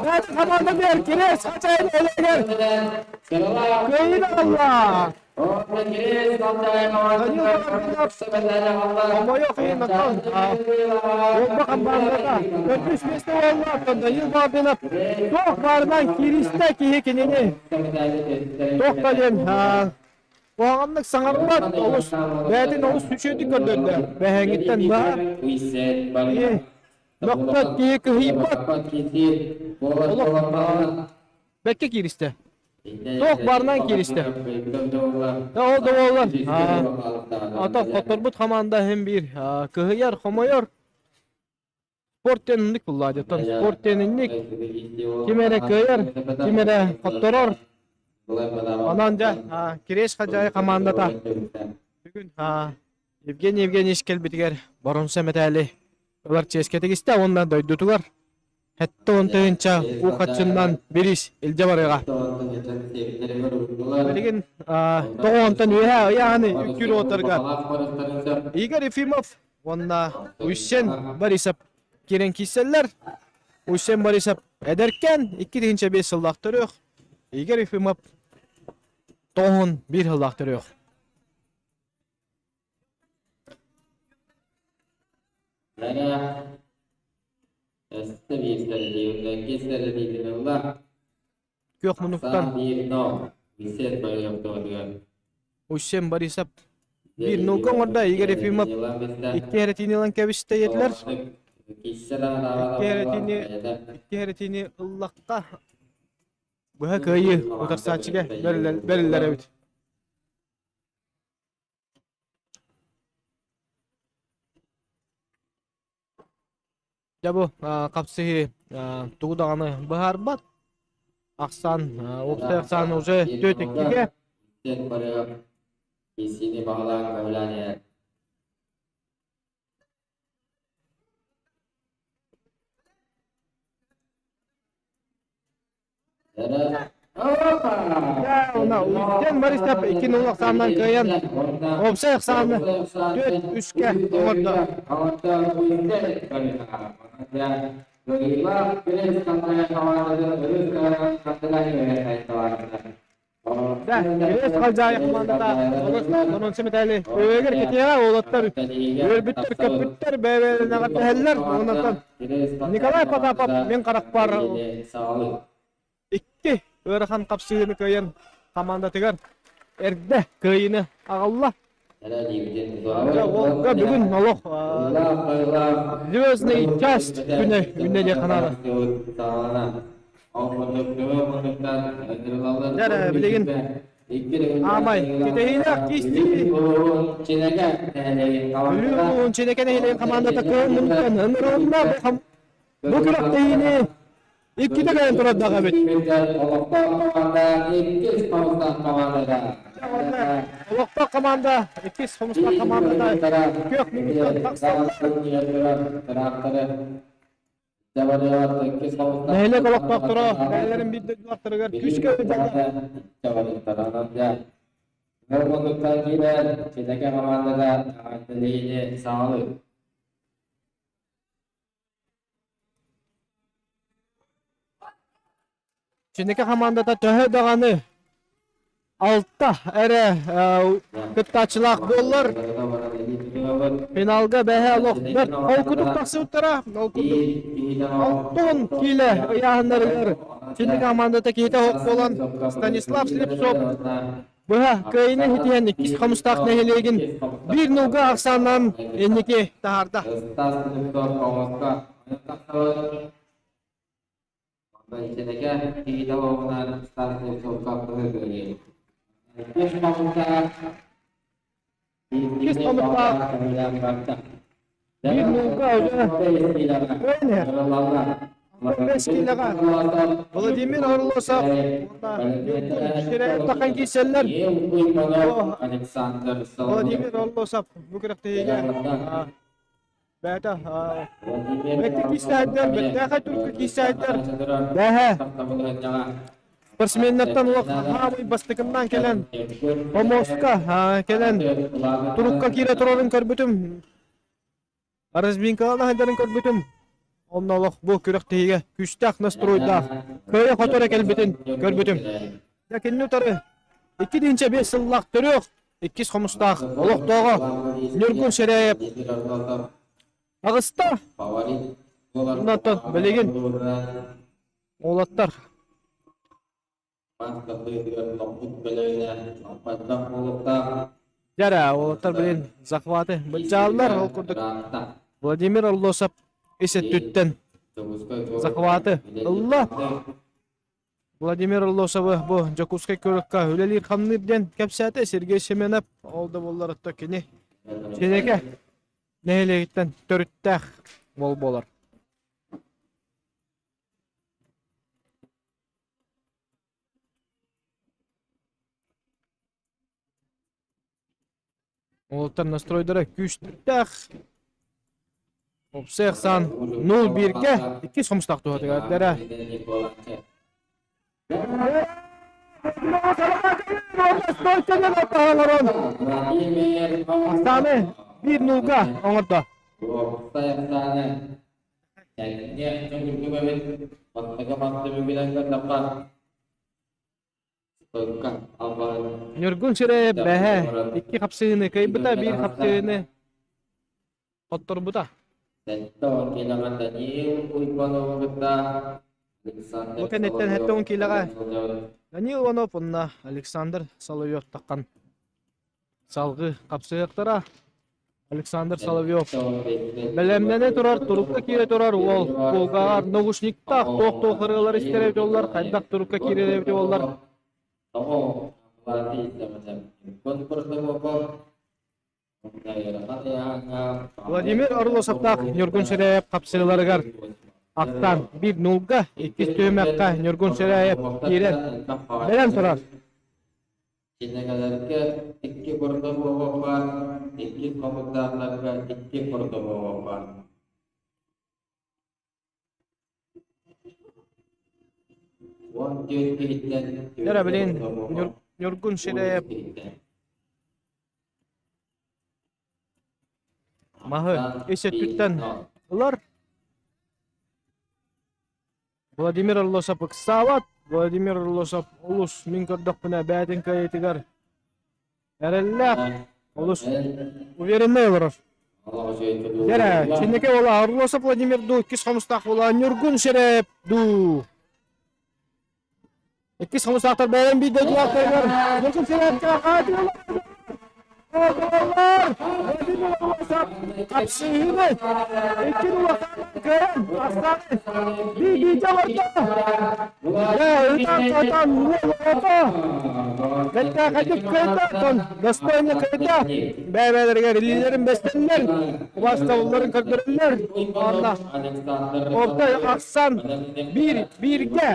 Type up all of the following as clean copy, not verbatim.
Бәт команда бер кирес хачайын элегер. Кыайын алла. Хомойох иһин оттон Уолба хамбаанната төрдүс миэстэ буолла. Оттон Данил Бабинов туох баарынан кииристэ киһи кинини туох да диэн куһаҕаннык саҥарбат олус бэйэтин олус үчүгэйдик көрдөрдө. Бэһээҥҥиттэн баа мөхпөт киһи кыһыйбат олох бэккэ кииристэ. Туох баарынан кииристэ. Ол да буоллар, ата хотторбут хамаанда иһин биир кыһыйар, хомойор. Спорт диэн инник буллаа дьоттон спорт диэн инник ким эрэ кыайар, ким эрэ хотторор. Онон дьэ Кириэс Хадьаайы хамаандата бүгүн Евгений Евгеньевич кэлбитигэр боруонса мэтээли ылар чиэскэ тигистэ уонна дойдутугар 70 тыһыынча уу хаччыннан бириис илдьэ барыаҕа. Билигин тоҕо онтон үөһээ ыйааһыны үктүүр уотарга Игорь Ефимов уонна Уйсен Борисов киирэн киирсэллэр. Уйсен Борисов эдэркээн 2005 сыллаах төрүөх, Игорь Ефимов 91 сыллаах төрүөх. Күөх муннуктан Уйсен Борисов биир нолга оҥордо Игорь Ефимов икки эрэтиини ылан кэбистэ диэтилэр. Икки эрэтиини ыллахха быһа кыайыы утарсааччыга бэриллэр эбит. Дьэ бу хапсыһыы тугу даҕаны быһаарбат. Ахсаан, уопсай ахсаан уже түөрт иккигэ. Уйден Борисов икки нул ахсаанынан кыайан уопсай ахсааны түөрт үскэ оҥордо. Да, Кириэс Халдьаайы хамаандата онон сэмэтээли өйгөр кэтиэҕэ уолаттар үөрбүттэр, көппүттэр, бэйэ-бэйэлэрин эҕэрдэһэллэр. Онон Николай Потапов мин харахпар икки ыарахан хапсыһыыны кыайан хамаандатыгар эрдэ кыайыыны аҕалла. Уолга бүгүн олох звездный часть күнэ үүннэ диэх ханаада. Дьэ билигин Аамай кэтэһиилээх киистии Бүлүү улууһун Чинэкэ нэһилиэгин хамаандата кыһын муннуктан ыҥырылынна. Бу күрэхтэһиини иккитэ кэлэн турардаах эбит. Олохтоох команда иккис хомустаах командата күөх муннуктан тахсаллар. Нэһилиэк олохтоохторо бэйэлэрин биир дойдулаахтарыгар күүскэ ыыталлар. Чинэкэ хамаандата төһө даҕаны алта эрэ кыттааччылаах буоллар, финалга бэһэ олох бэрт холкутук тахсыбыттара. Ол курдук алтан киилэ ыйааһыннарыгар Чинэкэ хамаандата киһитэ оһох буолан Станислав Слепцов быһа кыайыыны ситиһэн иккис Хомустаах нэһилиэгин биир нулга ахсааннаан инники таһаарда. Иккис хомустаах биир нулга кыайан иһэр. Владимир Орлосов уонна Таххан киирсэллэр. Владимир Орлосов бу күрэхтэһиигэ бэйэтэ бэккэ киирсээддэр, бэртээхэй турукка киирсээддэр. Бэһэ спортсменнартан улахан бастакыннан кэлэн помостка кэлэн турукка киирэ турарын көрбүтүм. Разминкалана сылдьарын көрбүтүм. Онно олох бу күрэхтэһиигэ күүстээх настройдаах кыайа-хото эрэ кэлбитин көрбүтүм. Дьэ кинини утары 2005 сыллаах төрүөх иккис хомустаах олохтооҕо Ньургун Ширяев аҕыста. Онтон билигин уолаттар Дьэ уолаттар билин захваты былдьааллар ол курдук Владимир Орлосов ис өттүттэн захваты ылла. Владимир Орлосовы бу Дьокуускай куоракка үлэлиир-хамныыр диэн кэпсээтэ Сергей Семенов. Ол да буоллар отто кини Чинэкэ нэһилиэгиттэн төрүттээх уол буолар. Уолаттар настройдара күүстээх. Уопсай ахсаан 0-1-гэ иккис хомустаах туһатыгардара. Ахсааны 1-0-га оҥордо. Ньургун сирэ бэһэ икки хапсыһыыны кыайбыта, биир хапсыһыыны хотторбута. Бу кэнниттэн 70 киилэҕэ Данил Иванов уонна Александр Соловьев таххан Салгыы хапсыһыахтара. Александр Соловьев бэлэмнэнэ турар, турукка киирэ турар уол кулгааҕар наушниктаах туох-туох ырыалар истэр эбит буоллар, хайдах турукка киирэр эбит буоллар. Владимир Орлосовтаах Ньургун Ширяев хапсыһыыларыгар ахтан биир нулга, иккис түһүмэххэ Ньургун Ширяев киирэн бэлэм турар. Кинигэлэргэ икки бордобуоҕа баар, икки хомурдаахтарга икки бордобуоҕа баар. 14 киһиттэн Дьэ, билин Ньургун Ширяев маһы ис өттүттэн ылар. Владимир Орлосов ыксаабат. Владимир Орлосов олус мин көрдөхпүнэ бэйэтин кыайыытыгар эрэллээх, олус уверенный олорор. Дьэрэ, чинники ола Орлосов Владимир дуу, иккис хомустаах буола Ньургун Шереп дуу. Иккис хомустаахтар бэйэн биир дойдулаахтарыгар Ньургун Шерепкэ хаатылар. Хапсыһыыны икки улахан кыайан бастааны биир-бииргэ олордо. Ытан-сатан уол оҕото бэртээхэйдик кыайда, оттон достойно кыайда. Бэйэ-бэйэлэригэр илиилэрин бэстэллэр, убаастабылларын көрдөрөллөр. Уонна орто ахсан биир бииргэ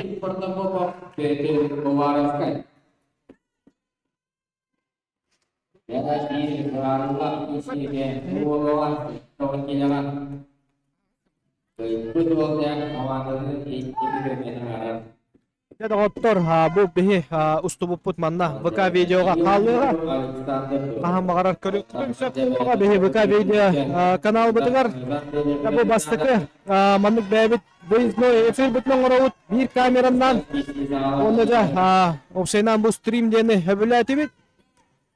Дьэ доҕоттор, бу биһи устубуппут манна ВК видеоҕа хаалыаҕа. Хаһан баҕарар көрүөххүтүн сөп буолуоҕа биһи ВК видео каналбытыгар. Бу бастакы маннык бэйэбит выездной эфирбытын оҥоробут биир камеранан. Уонна дьэ уопсайынан бу стрим диэни сөбүлээтибит.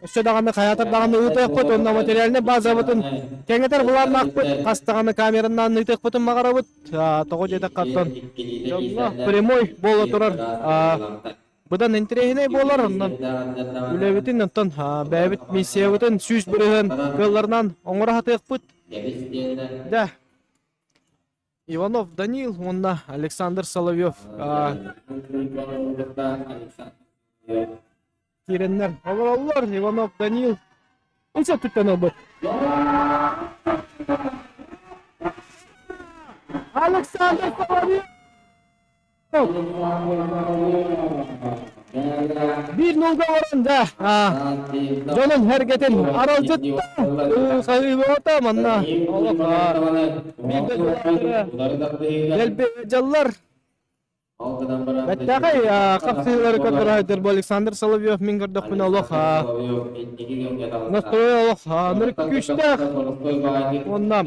Өссө даҕаны хайаатар даҕаны ыытыахпыт уонна материальнай базабытын кэҥэтэр былааннаахпыт. Хас даҕаны камеранан ыытыахпытын баҕарабыт. Тоҕо диэтэххэ оттон дьоҥҥо прямой буола турар быдан интэриэһинэй буолар. Онон үлэбитин оттон бэйэбит миссиябытын 100% кыалларынан оҥоро сатыахпыт. Да. Иванов Данил уонна Александр Соловьев киирэннэр олороллор. Иванов Данил үс өттүттэн ылбыт. Александр Соловьев Биир нулга олорон да дьонун сэргэтин аралдьытта хаһыыбата манна олох биир дэлби дьаллар Бэттээхэй хапсыһыылары көрдөрөөйдөр бу Александр Соловьев мин көрдөхпүнэ олох настрой олох нырык күүстээх уонна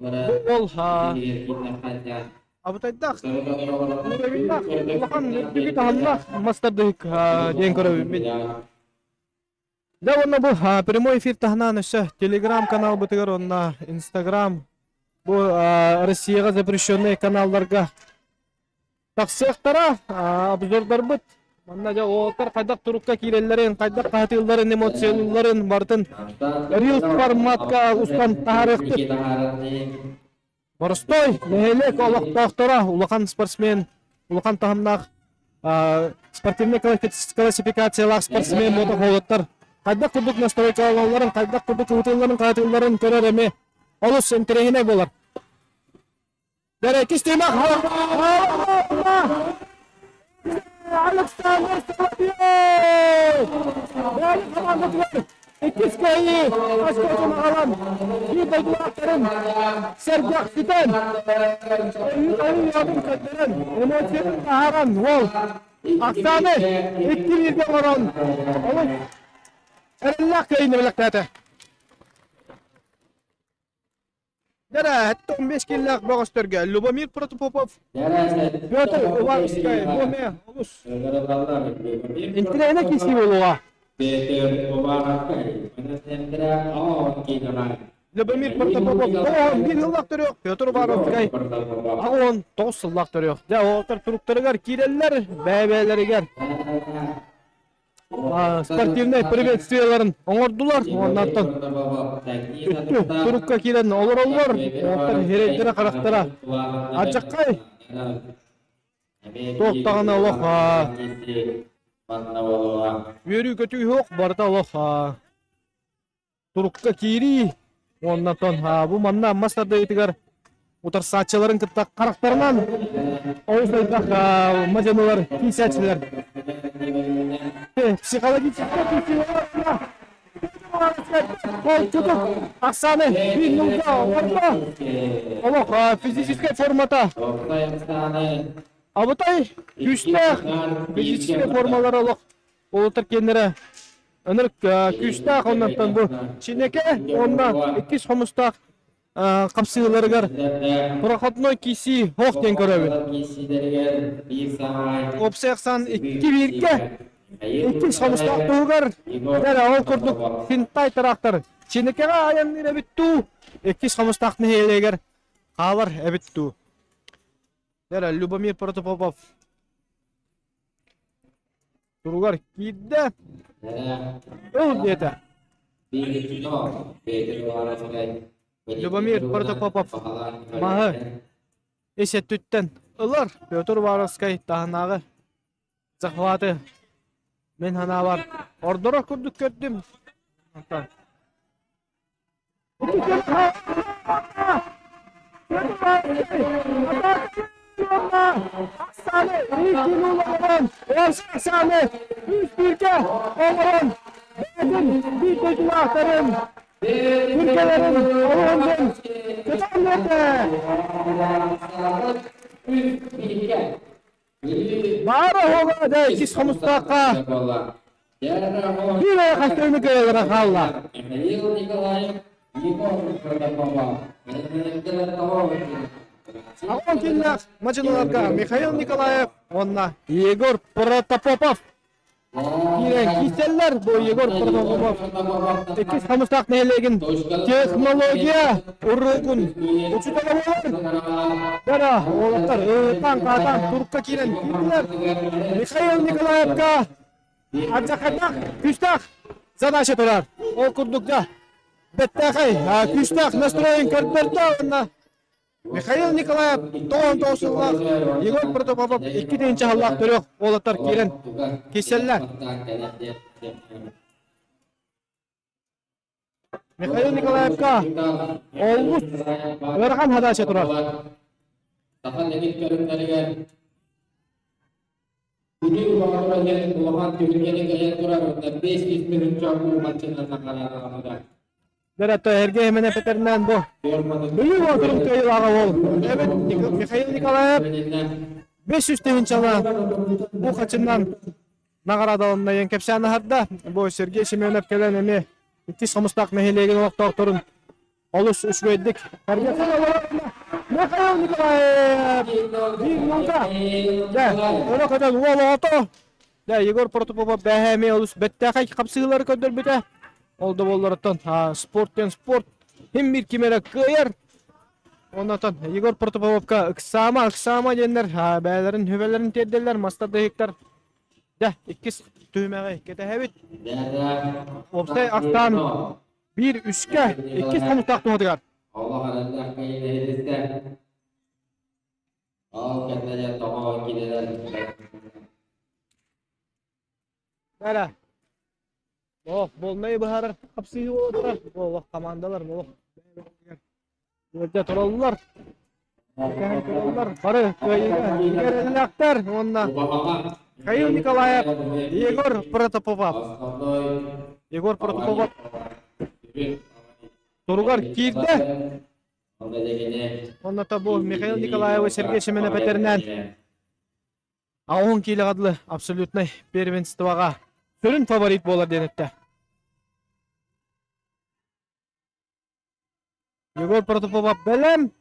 Бу ол абытайдаах, уровеннаах, улахан үрдүкү таһымнаах мастардык диэн көрөбүн. Дьэ уонна бу прямой эфир таһынан өссө телеграм-каналбытыгар уонна инстаграм бу Россияҕа запрещенный каналларга тахсыахтара обзордарбыт манна дьэ уолаттар хайдах турукка киирэллэрин, хайдах хаһытыылларын, эмоциялыылларын барытын рилс форматка устан таһаарыахпыт. Боростой нэһилиэк олохтоохторо улахан спортсмен, улахан таһымнаах спортивнай классификациялаах спортсмен буолбут уолаттар хайдах курдук настройкаланалларын, хайдах курдук ыытылларын, хаатылларын көрөр эмиэ олус интэриэһинэй буолар. Иккис тыымах Александр Соловьев! Бэйэ хамаандатыгар иккис кыайыы очкотун аҕалан биир дойдулаахтарын сэргэхситэн, өйүн көрдөрөн, эмоциятын таһааран уол Оксаны икки бииргэ оҥорон олус эрэллээх кыайыыны бэлэхтээтэ. Дара, 15 киллээх бөҕөстөргө Любомир Протопопов, Петр Уваровскай, Буоме, олус интириэһинэй киирсии буолуоҕа. Любомир Протопопов 91 сыллаах төрүөх, Петр Уваровскай 89 сыллаах төрүөх. Дьэ, уолаттар туруктарыгар киирэллэр, бэйэ-бэйэлэригэр спортивнай приветствиеларын оҥордулар уоннаттан үттү турукка киирэн олороллор уолаттар сирэйдэрэ харахтара аччаккай туох даҕаны олох үөрүү көтүү суох барыта олох турукка киирии уонна оттон бу манна мас тардыытыгар утарсааччыларын кытта харахтарынан олус элбэх мадьанулар киисээччилэр психологическай Холкутук ахсааны биир нуулга оҥордо. Олох физическэй формата абытай күүстээх физическэй формалара олох Уолаттар киэннэрэ ынырык күүстээх оннуттан бу Чинэкэ уонна иккис хомустаах хапсыыларыгар проходной киисии ох диэн көрөбүн. Уопсай ахсаан икки бииргэ иккис хомустаах туһугар дьэ ол курдук финтай тыраахтар Чинэкэҕэ айанныыр эбит дуу, иккис хомустаах нэһилиэгэр хаалар эбит дуу. Дьэ Любомир Протопопов Туругар киирдэ. Ыл диэтэ. Любомир Протопопов маһы ис өттүттэн ылар. Петр Уваровскай таһынааҕы захваты мин санаабар ордорор курдук көрдүм. Оксаны үс бииргэ оҥорон бэйэтин биир дойдулаахтарын күргэлэрин олоҕун көтөҕөн биэрдэ. Баара оһоҕо да иккис хомустаахха биир эрэ хастыыны кыайалара хаалла. Аҕам киллээх мадьыналарга Михаил Николаев уонна Егор Протопопов киирэн киирсэллэр. Бу Егор Протопопов иккис хомустаах нэһилиэгин технология уруогун учуутала буолар. Бара уолаттар ыытан-хаатан турукка киирэн киирдилэр. Михаил Николаевка Ардьахайдаах күүстээх задача турар. Ол курдук да бэттээхэй күүстээх настроен көрдөрдө уонна Михаил Николаев 99 сыллаах Егор Протопопов 2 сыллаах төрүөх уолаттар киирэн киирсэллэр. Михаил Николаевка олус ыарахан задача турар. Саха нэгит көрүҥнэригэр Бүлүү баҕалара диэн улахан түһүлгэни кэлэн турар 500 тыһыынча уумаччынан наҕараадаламмыта. Дэрэтто эргэ эмэнэ петернэн бу Бүлүү боотурун кыайыылааҕа ол эбит Михаил Николаев 500 тыһыынчала бу хачыннан наҕараадаланна диэн кэпсээн аһарда. Бу Сергей Семенов кэлэн эмиэ иккис хомустаах нэһилиэгин олохтоохторун. Олус үчүгэйдик Михаил Николаев биир нолга. Дьэ, өрө көтөн уол оҕото. Дьэ, Егор Протопопов бэһэ эмиэ олус бэттээхэй хапсыһыылары көрдөрбүтэ. Ол да буолларыттан спорт диэн спорт ким биир ким эрэ кыайар. Оннотон Егор Протопоповка ыксаама, ыксаама диэннэр бэйэлэрин хүбэлэрин тиэрдэллэр мастардыһыктар. Дьэ, иккис түһүмэҕи кэтэһэбит. Уопсай ахсаан биир үскэ иккис хомустаах туһатыгар. Олох эрэллээх кэйиэһититтэ. Ол кэннэ дьэ тоҕо киирэр. Бара. Олох буолнай быһаарар хапсыһыы буолар. Олох командалар олох Ыалдьа тураллар. Кэһэн тураллар. Бары кыайыыга эрэллээхтэр уонна Михаил Николаев, Егор Протопопов. Егор Протопопов туругар киирдэ. Онно бу Михаил Николаевы Сергей Семенов этэринэн 10 киилэҕэ дылы абсолютнай первенствоҕа сүрүн фаворит буолар диэн эттэ. Егор Протопопов бэлэм.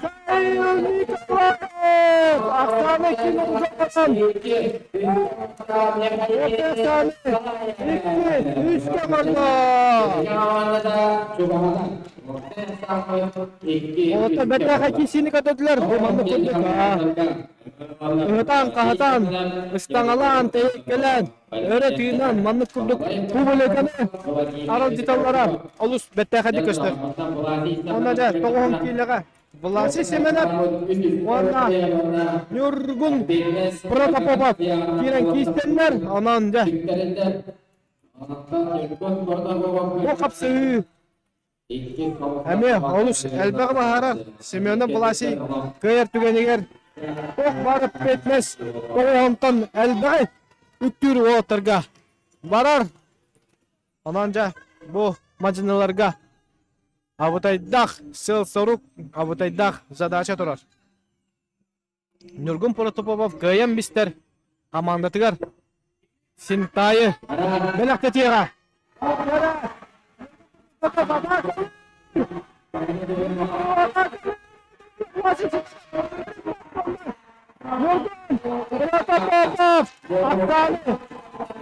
Михаил Николаев! Ахсаана кино Икки, үскэ барда! Оттон бэртээхэй киирсиини көрдөрдүлэр. Бу маннык курдук ыһытаан, хаһытаан, ыстаҥалаан, тэйиккэлээн, өрө тыынан маннык курдук публиканы аралдьыталлара олус бэртээхэйдик көстөр. Онно дьэ тоҕуһун киилэҕэ Власий Семенов уонна Ньургун Протопопов киирэн киистэннэр, онон дьэ бу хапсыһыы эмиэ олус элбэҕи баһаарар. Семенов Власий кыайар түгэнигэр туох баар эппиэтинэс тоҕуһунтан элбэҕи үктүүр уолаттарга барар. Онон дьэ бу мадьыныларга Абытайдах сыал-сорук, абытайдах задача турар. Ньургун Протопопов кыайан бистэр хамаандатыгар Синтайы бэлэхтэтиэҕэ. Ньургун Протопопов Афганы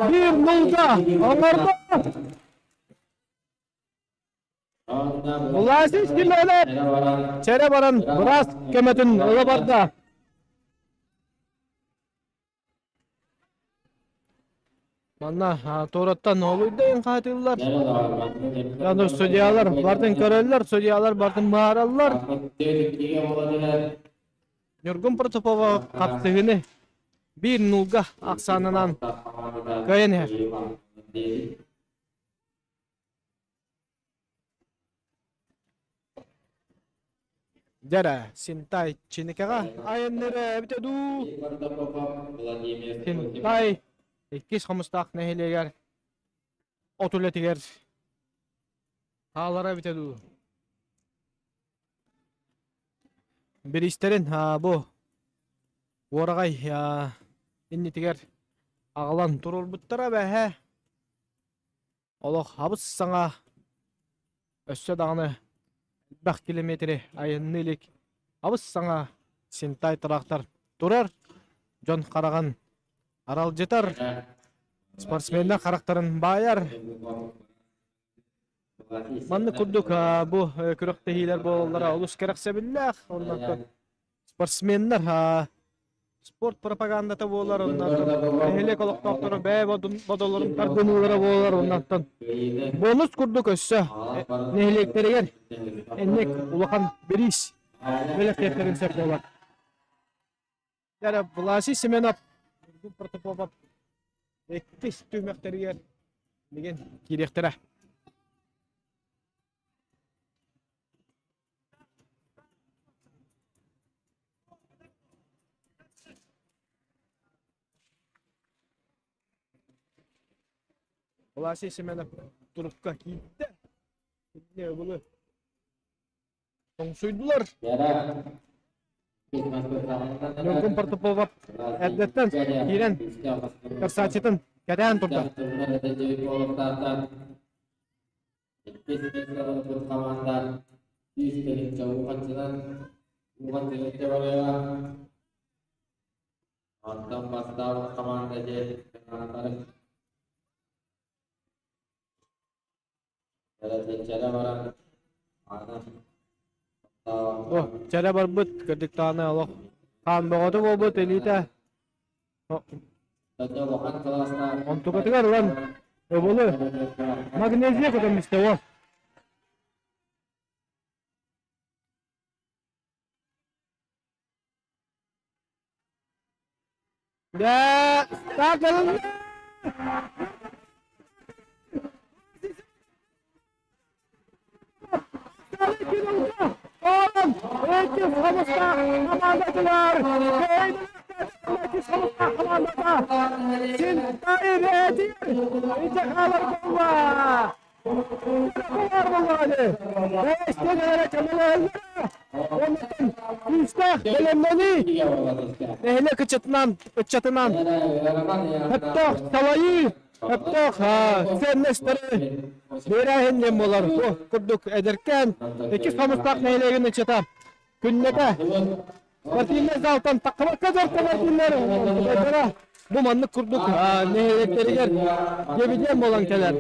биир нулга оҥордо. Власий Семенов чэрэ баран быраас көмөтүн ыла барда. Манна туораттан олуйдайын хаатыыллар. Аны судьялар бартын көрөллөр, судьялар бартын баараллар. Ньургун Протопова хапсыһыны биир нулга ахсаанынан кыайан иһэр. Дьэрэ, Синтай Чиникэҕэ айанныыра эбитэ дуу? Синтай иккис Хомустаах нэһилиэгэр от үлэтигэр хаалара эбитэ дуу? Бириистэрин бу уораҕай иннитигэр аҕалан туруорбуттара бэһэ. Олох абыс саҥа, өссө даҕаны элбэх километры айанныы илик абыс саҥа Синтай трактор турар, дьон хараҕын аралдьытар, спортсменнар харахтарын баайар. Маннык курдук бу күрэхтэһиилэр буолаллара олус кэрэхсэбиллээх. Оннуттан спортсменнар спорт пропагандата буолар, оннуттан нэһилиэк олохтоохторо бэйэ бодолорун тардыныылара буолар, оннуттан бонус курдук өссө нэһилиэктэригэр инник улахан бириис бэлэхтиэхтэрин сөп буолар. Власий Семенов, Протопопов иккис түһүмэхтэригэр билигин киириэхтэрэ. Власий Семенов турукка киирдэ. Итини Тоҥсуйдулар. Ньургун Протопопов эрдэттэн киирэн көрсөөччүтүн кэтээн турда. Онтон бастаабыт хамаанда дьиэ О, чэрэ барбыт, кырдьыктааны олох хаан бөҕөтө буолбут илиитэ. Онтукатыгар ылан ыбылы магнезия көтөн истэ уол. Дьэ, так Нэһилиэк ыччатынан, ыччатынан Өптөөх салайыы, өптөөх ценностары биэрээһин диэн буолар. Бу курдук эдэркээн иккис хомустаах нэһилиэгин ыччата күннэтэ спортивнай залтан таххыбакка дьарыктанар бу маннык курдук нэһилиэктэригэр дебидиэн буолан кэлэр.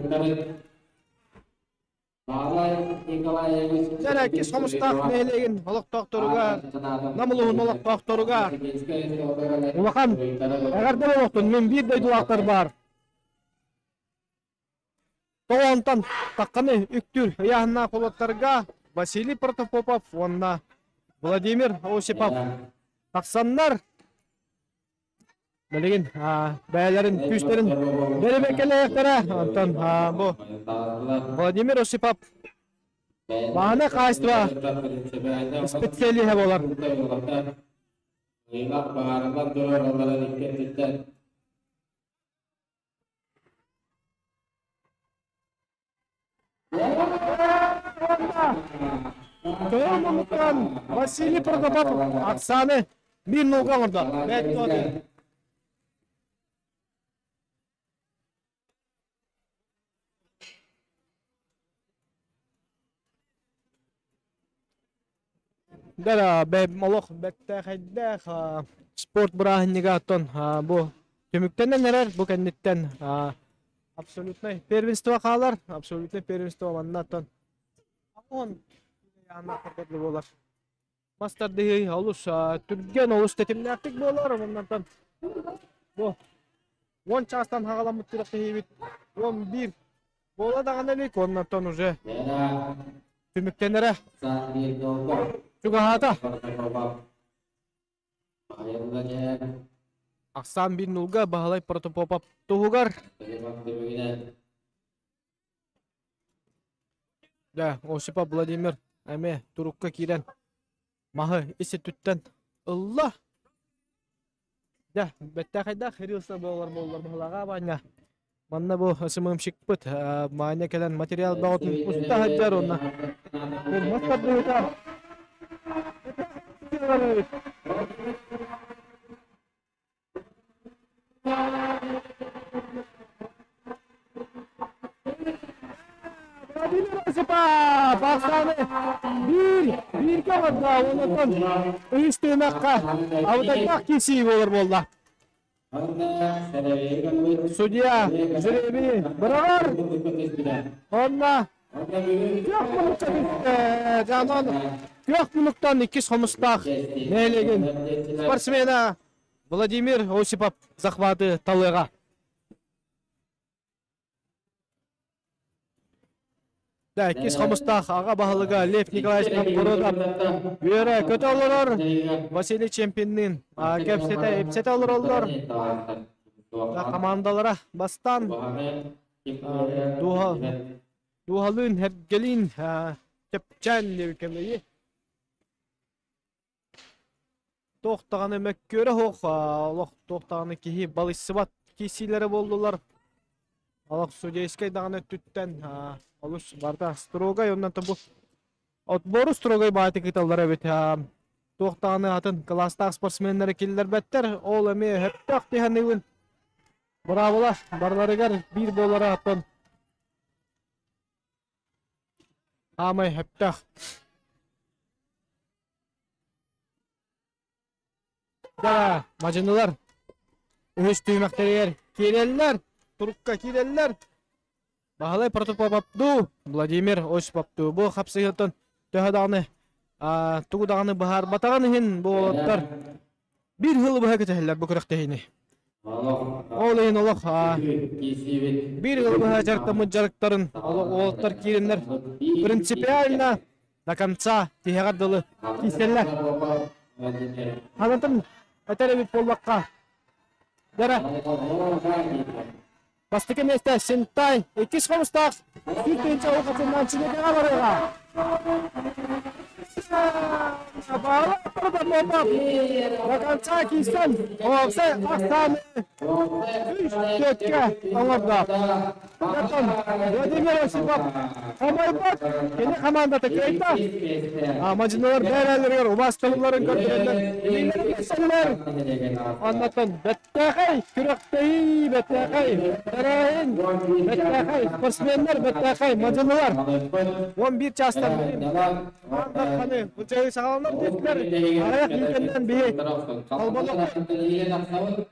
Сэрээккис Хомустаах нэһилиэгин олохтоохторугар, Нам улууһун олохтоохторугар улахан эҕэрдэ буолуохтун, мин биир дойдулаахтар баар. Тоҕоонтон тахханы үктүүр ыйааһыннаах уолаттарга Василий Протопопов уонна Владимир Осипов тахсаннар Билигин бэйэлэрин күүстэрин бэрэбиэркэлээхтэрэ. Онтон бу Владимир Осипов баһана хаачыстыба специалиһа буолар. Кыһыл муннуктан Василий Протопопов Оксаны биир нолга оҥордо. Бэт Да, олох бэртээхэйдээх спорт бырааһынньыга оттон бу түмүктэнэн эрэр бу кэнниттэн абсолютнай первенство хаалар абсолютнай первенство манна оттон он буолар мас тардыһыы олус түргэн олус тэтимнээхтик буолар оннантан бу 10 чаастан хаҕаламмыт күрэхтэһиибит 11 буола даҕаны илик оннортон уже түмүктэнэрэ чугаһаата. Ахсаан биир нулга Баһылай Протопопов туһугар. Да, Осипов Владимир эмиэ турукка киирэн маһы ис өттүттэн ылла. Дьэ, бэттээхэйдээх рилса буолар буоллар быһылаҕа Ваня. Манна бу СММщикпыт Маня кэлэн материал бөҕөтүн уста сылдьар уонна мас тардыыта Владимир Осипов Ахсааны биир бииргэ оҥордо онтон үһүс түһүмэххэ абытайдаах киирсии буолар буолла. Судья жребий быраҕар. Онно күөх муннукта түстэ. Дьанон күөх муннуктан иккис хомустаах нэһилиэгин спортсмена Владимир Осипов захваты талыаҕа. Да, иккис хомустаах аҕа баһылыга Лев Николаевич Новгородов үөрэ көтө олорор Василий Чемпинныын кэпсэтэ ипсэтэ олороллор. Командалара бастаан дууһа дууһалыын эргэлиин чэпчээн диэбиккэмэйи Туох даҕаны мөккүөрэ суох, олох туох даҕаны киһи балыйсыбат киирсиилэрэ буоллулар. Олох судейскай даҕаны өттүттэн олус барыта строгай оннан бу отбору строгай баайытык ыыталлар эбит. Туох даҕаны атын кылаастаах спортсменнары киллэрбэттэр. Ол эмиэ өһөптөөх тиһаныыбын. Быраабыла барыларыгар биир буолара оттон хаамай өптөөх. Да, мадьынылар үһүс түһүмэхтэригэр киирэллэр, турукка киирэллэр. Баһылай Протопопов дуу, Владимир Осипов дуу бу хапсыһыытын төһө даҕаны тугу даҕаны быһаарбатаҕын иһин бу уолаттар биир сылы быһа кэтэһэллэр бу күрэхтэһиини. Ол иһин олох биир сылы быһа дьарыктаммыт дьарыктарын уолаттар киирэннэр принципиально до конца тиһэҕэр дылы киирсэллэр. Ханатын этэр эбит буоллахха, дара Бастакы миэстэ Синтай, иккис хомустаах 100 тыһыынча улахатынан Чинэкэҕэ барыаҕа. До конца киирсэн, уопсай ахсааны үс түөткэ оҥордо. Оттон Владимир Осипов хомойбот, кини хамаандата кыайда. Мадьыналар бэйэлэригэр убаастабылларын көрдөрөннөр, илиилэрин көрсөллөр. Оннотон Бэттээхэй күрэхтэһии, бэттээхэй тэрээһин, бэттээхэй спортсменнар, бэттээхэй мадьынылар. 11 чаастан Аан Дарханы былдьаһыы саҕаланар диэтилэр. Аҕыйах мүнүүтэннэн биһи холбонуохпут.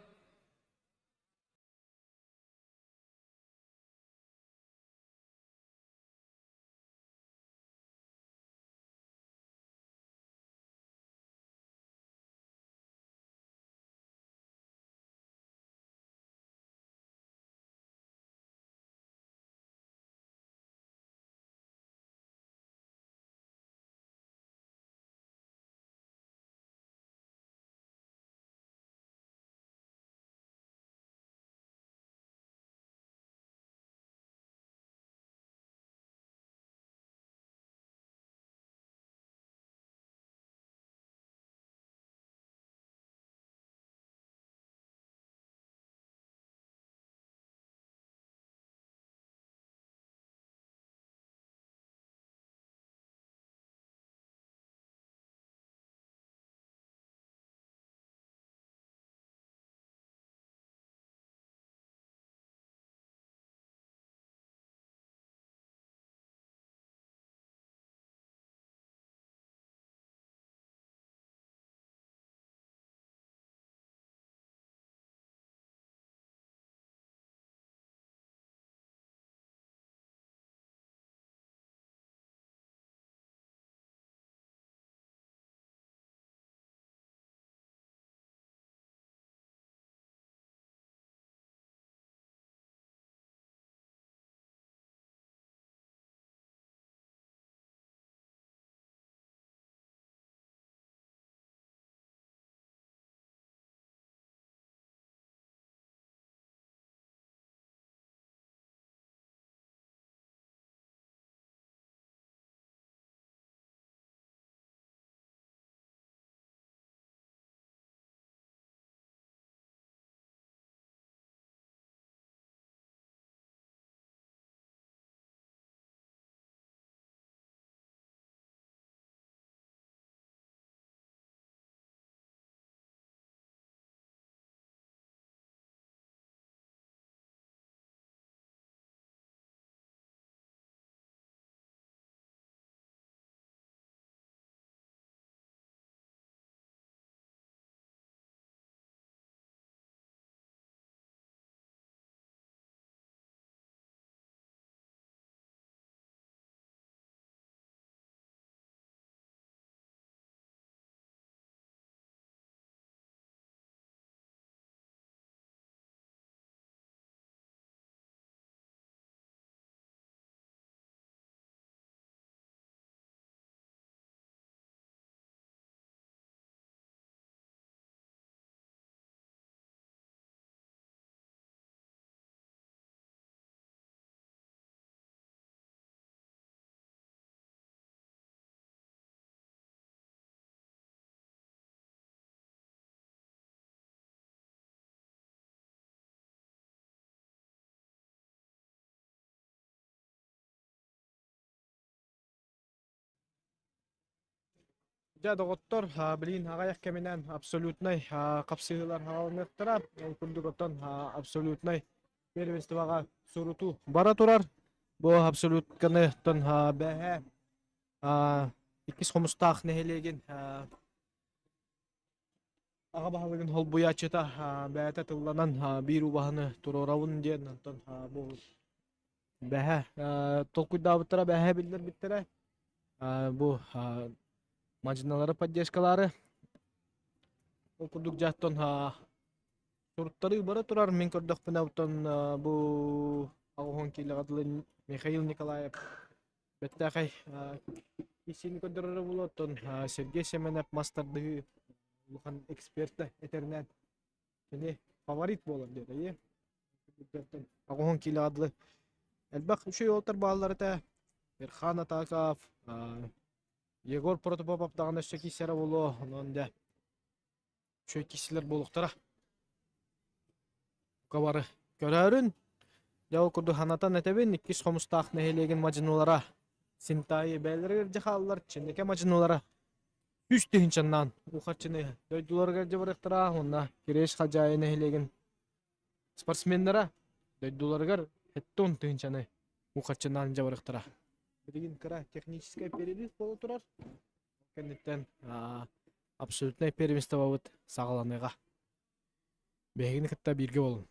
Дьэ, доҕоттор, билигин аҕыйах кэминэн абсолютнай хапсыһыылар хаалыныахтара. Ол курдук оттон абсолютнай первенствоҕа сурутуу бара турар. Бу абсолютканы оттон бэһэ иккис Хомустаах нэһилиэгин аҕа баһылыгын холбуйааччыта бэйэтэ тылланан биир убаһаны туруорабын диэн онтон бу бэһэ толкуйдаабыттара бэһэ биллэрбиттэрэ бу мадьыналары поддержкалаары ол курдук дьааттон суруттарыы бара турар мин көрдөхпүнэ оттон бу 80 киилэҕэ дылы Михаил Николаев Бэртээхэй киирсиини көрдөрөрө буолуо, оттон Сергей Семенов мас тардыһыы улахан эксперта этэринэн кини фаворит буолар диэтэ. 80 киилэҕэ дылы элбэх үчүгэй уолаттар бааллар этэ. Эрхан Атаков, Егор Протопопов даҕаны өссө киирсэрэ буолуо, онон дьэ үчүгэй киирсиилэр буолуохтара. Бука бары көрөөрүн. Дьэ ол курдук санатан этэбин, иккис Хомустаах нэһилиэгин мадьынулара Синтаайы бэйэлэригэр дьэ хааллар, Чинэкэ мадьынулара 3 тыһыынчаннаан уу харчыны дойдуларыгар дьэ барыахтара уонна Кириэс Халдьаайы нэһилиэгин спортсменнара дойдуларыгар 70 тыһыынчаны уу харчынаан дьэ барыахтара. Билигин кыра техническэй перерыв буола турар. Ол кэнниттэн абсолютнай первенствобыт саҕаланыаҕа. Биһигини кытта бииргэ буолуҥ.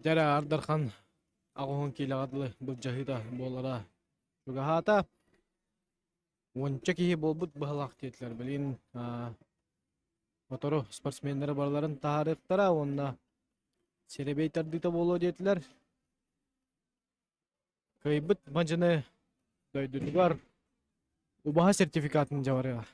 Дьэрэ Ардархан аҕыһын киилэҕэ дылы былдьаһыыта буолара чугаһаата. Уонча киһи буолбут быһалаах диэтилэр. Билигин мотору спортсменнары барыларын таһаарыахтара уонна сэрэбиэй тардыыта буолуо диэтилэр. Кыайбыт мадьыны дойдутугар убаһа сертификатын дьабарыаҕа.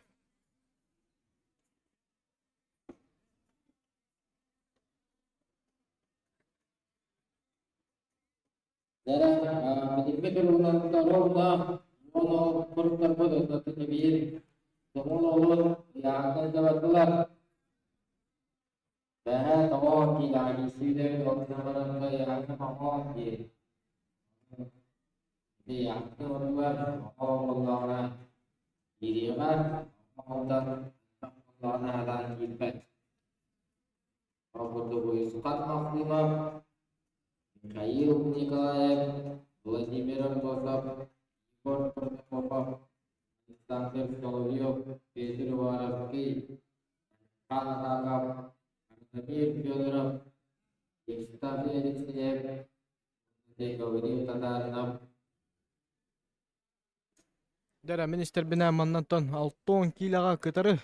Дьэ, мин истэрбинэ маннантан 60 киилэҕэ кытары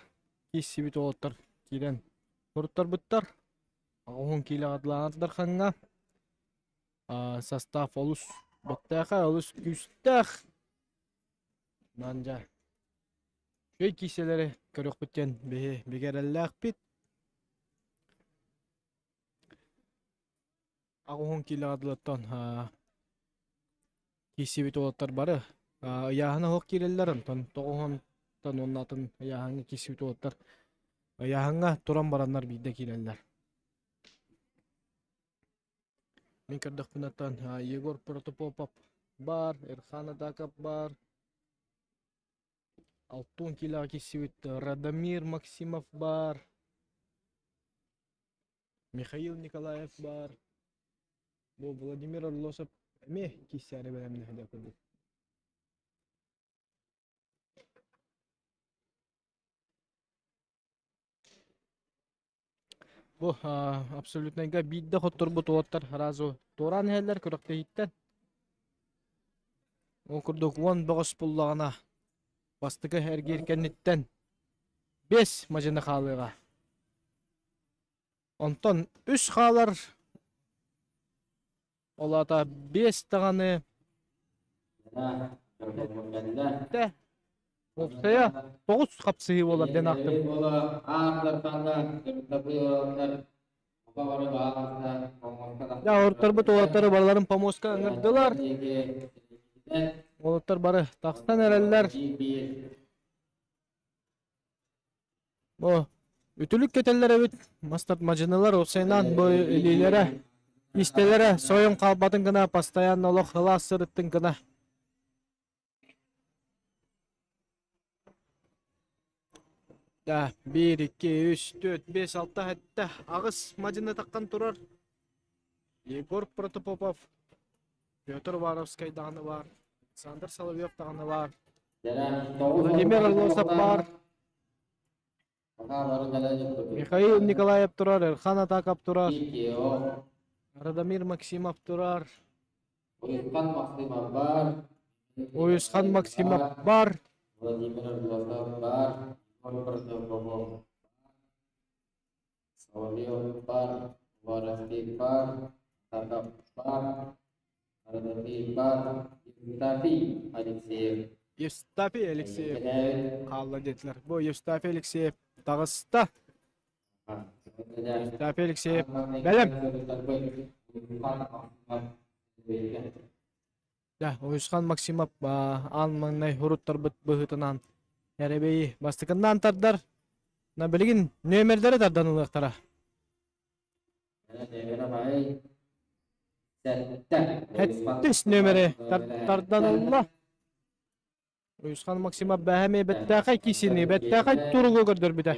кииссибит уолаттар киирэн суруттарбыттар. 10 киилэҕэ Дархаҥҥа состав олус бэттээхэ, олус күүстээх. Нан дьэ үчүгэй киисэлэри көрүөхпүт диэн биһи бигэ эрэллээхпит. 80 киилэҕэ дылыттан киирсибит уолаттар бары ыйааһына оһох киирэллэр, онтон тоҕуһунтан уонна атын ыйааһыҥҥа киирсибит уолаттар ыйааһыҥҥа туран бараннар биирдэ киирэллэр. Мин көрдөхпүнэ оттон Егор Протопопов баар, Эрхан Адаков баар, Алтун киилэҕэ киирсибит Радомир Максимов баар, Михаил Николаев баар, бу Владимир Орлосов эмиэ киирсээри бэлэмнэһэ курдук. Бу абсолютнайга биирдэ хотторбут уолаттар сразу туораан иһэллэр күрэхтэһииттэн. Ол курдук уон бөҕөс буллаҕына бастакы эргиир кэнниттэн биэс мадьыны хаалыаҕа. Онтон үс хаалар, ол аата биэс даҕаны Тэ уопсайа тоҕус хапсыһыы буолар диэн аахтым. Дьэ, оһорторбут уолаттары барыларын помостка ыҥырдылар. Уолаттар бары тахсан эрэллэр. Бу үтүлүк кэтэллэр эбит, мастар мадьынылар уопсайынан бу илиилэрэ, истэлэрэ сойон хаалбатын гына постоянно олох ылаас сырыттын гына. Да, 1, 2, 3, 4, 5, 6, 7, аҕыс мадьыны таххан турар. Егор Протопопов, Петр Уваровскай даҕаны баар, Александр Соловьев даҕаны баар. Владимир Орлосов баар. Михаил Николаев турар, Эрхан Атаков турар, Радомир Максимов турар, Уйусхан Максимов бар. Владимир Орлосов бар, Егор Протопопов Соловьев бар, Воровский бар, Атаков бар, Радомир бар, Евстафий Алексеев. Евстафий Алексеев хаалла диэтилэр. Бу Евстафий Алексеев таҕыста. Евстафий Алексеев бэлэм. Да, Уйусхан Максимов аан маҥнай уруттарбыт быһыытынан эрэбэйи бастакыннаан тардар. На билигин нүөмэрдэри тардан ылыахтара. Сэттис нүөмэри тардан ылла. Уйусхан Максимов бэһэ эмиэ бэттээхэй киисини, бэттээхэй туругу көрдөрбүтэ.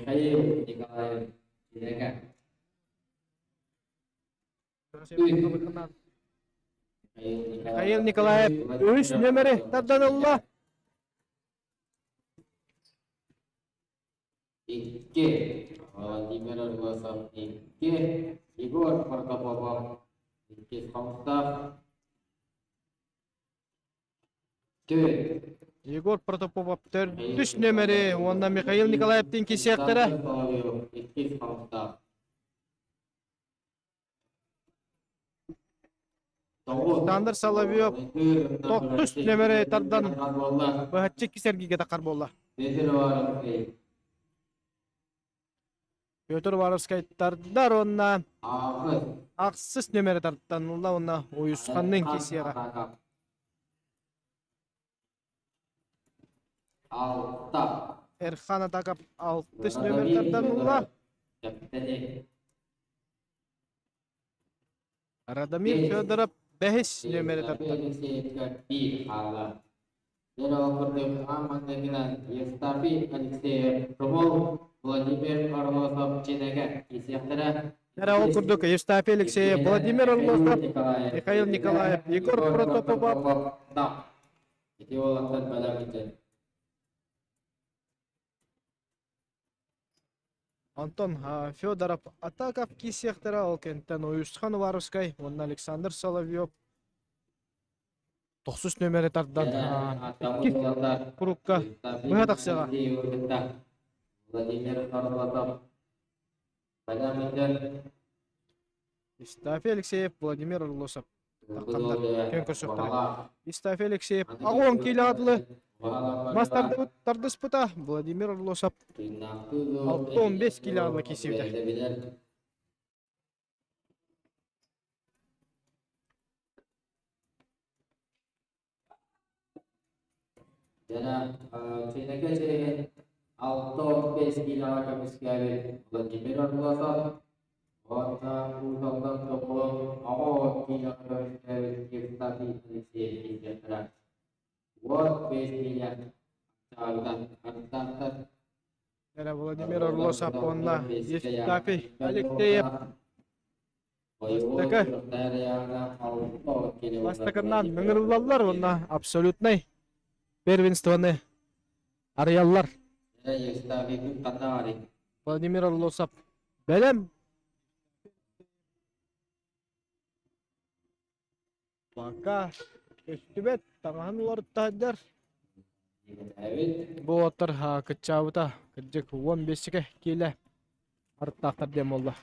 Михаил Николаев үһүс нүөмэри тардан ылла. Икки. Владимир Орлосов икки. Егор Протопопов иккис хомустаах. Төрт. Егор Протопопов төрдүс нүөмэри уонна Михаил Николаевтыын кисиэхтэрэ. Иккис хомустаах. Александр Соловьев тохтус нүөмэри тардан быһаччы иккис эргииргэ таххар буолла. Петр Уваровскай тардар уонна ахсыс нүөмэри тартанылла уонна Уйусханныын кисиэҕэ. Эрхан Атаков алтыс нүөмэр тарданылла. Радомир Федоров бэһис нүөмэри тардар. Эрэ ол курдук Евстафий Алексеев, Владимир Орлосов, Михаил Николаев, Егор Протопопов. Онтон Федоров Атаков киирсиэхтэрэ, ол кэнниттэн Уйусхан Уваровскай уонна Александр Соловьев тохсус нүөмэри тардан икки курукка быһа тахсыаҕа. Евстафий Алексеев, Владимир Орлосов тахханнар күөн көрсөхтөрө. Евстафий Алексеев аҕыс киилэҕэ дылы мас тардыспыта, Владимир Орлосов 6-15 киилэҕэ дылы киирсибитэ. Дьэ, Чинэкэ чиэһин 6-15 киилэҕэ көмүскээбит Владимир Орлосов уонна Уус Алдан Токулун 9 киилэҕэ көмүскээбит Евстафий Алексеев киирсиэхтэрэ. 15 киилэ аччаабыта арыттаахтар. Эрэ Владимир Орлосов уонна Евстафий Алексеев Бастакы бастакынан ыҥырыллаллар уонна абсолютнай первенствоны арыйаллар. Владимир Орлосов бэлэм. Пока көстүбэт таҥаһын уларытта сылдьар. Бу уолаттар кыччаабыта кырдьык 15 киилэ арыттаахтар диэн буолла.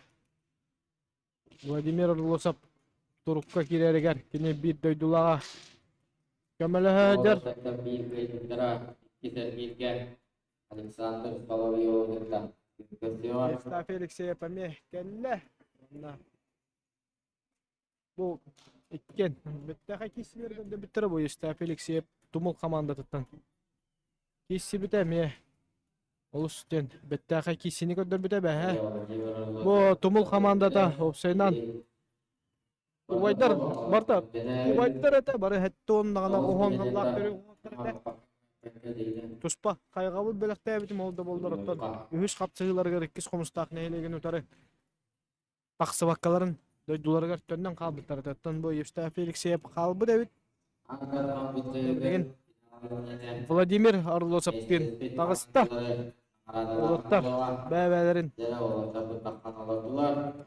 Владимир Орлосов турукка киирэригэр кини биир дойдулааҕа көмөлөһө сылдьар. Александр Соловьевы кытта Евстафий Алексеев эмиэ кэллэ. Уонна бу иккиэн бүттэхэ киирсилэргэ бүттэре бу Евстафий Алексеев Тумул хамаандатыттан киирсибитэ эмиэ олус диэн бэттээхэй киирсиини көрдөрбүтэ бэһэ. Бу Тумул хамаандата уопсайынан убайдар барда убайдар этэ бары хэттэ уоннаҕына оһон халлаах көрү этэ. Туспа хайҕабыл бэлэхтээбитим ол да буоллар оттон үһүс хапсыһыыларыгар иккис хомустаах нэһилиэгин утары тахсыбаккаларын дойдуларыгар төннөн хаалбыттар. Оттон бу Евстафий Алексеев хаалбыт эбит. Билигин Владимир Орлосовтыын таҕыста. Уолаттар бэйэ-бэйэлэрин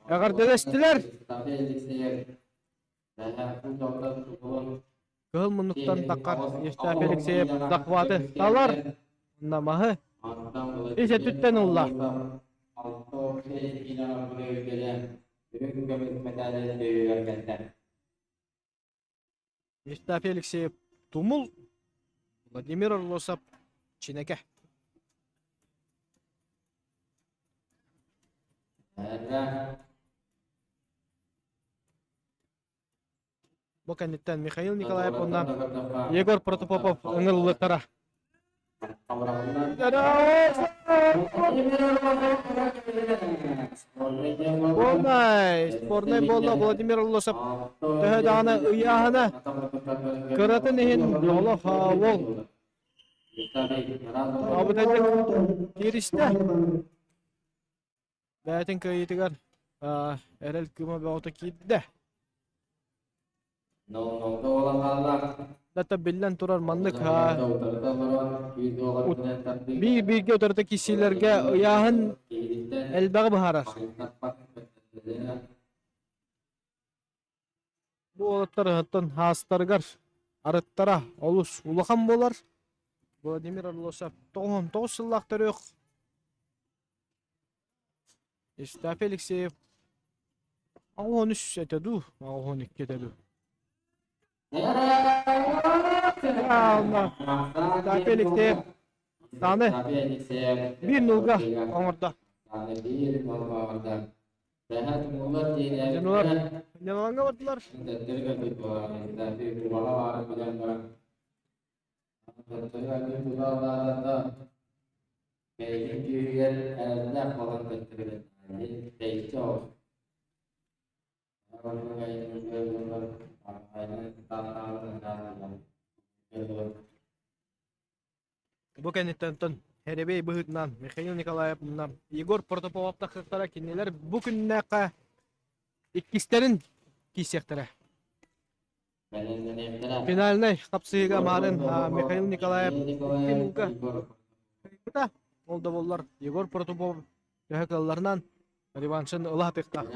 эҕэрдэлэстилэр. Кыһыл муннуктан таххар Евстафий Алексеев захваты талар. Онно маһы ис өттүттэн ылла. Евстафий Алексеев Тумул, Владимир Орлосов Чинэкэ. Бу кэнниттэн Михаил Николаев уонна Егор Протопопов ыҥырыллыттара. Спорнай, спорнай буолла Владимир Лосов төһө даҕаны ыйааһына кыратын иһин олох уол абытайдык кииристэ. Бэйэтин кыайыытыгар эрэл кыыма бөҕөтө киирдэ. Дата биллэн турар маннык биир бииргэ утарыта киирсиилэргэ ыйааһын элбэҕи быһаарар. Бу уолаттар оттон хаастарыгар арыттара олус улахан буолар. Владимир Орлосов 99 сыллаах төрүөх Евстафий Алексеев 83 этэ дуу, 82 этэ дуу. Евстафий Алексеев сааны биир нулга оҥордо. Дьонугар Ньалаҥҥа бардылар. Бу кэнниттэн оттон Хэрэбэй быһыытынан Михаил Николаев уонна Егор Протопопов тахсыахтара кинилэр бу күннээххэ иккистэрин киирсиэхтэрэ. Финальнай хапсыһыыга маарын Михаил Николаев икки нуука кыайбыта. Ол да буоллар Егор Протопопов төһө кыалларынан реваншын ыла сатыахтаах.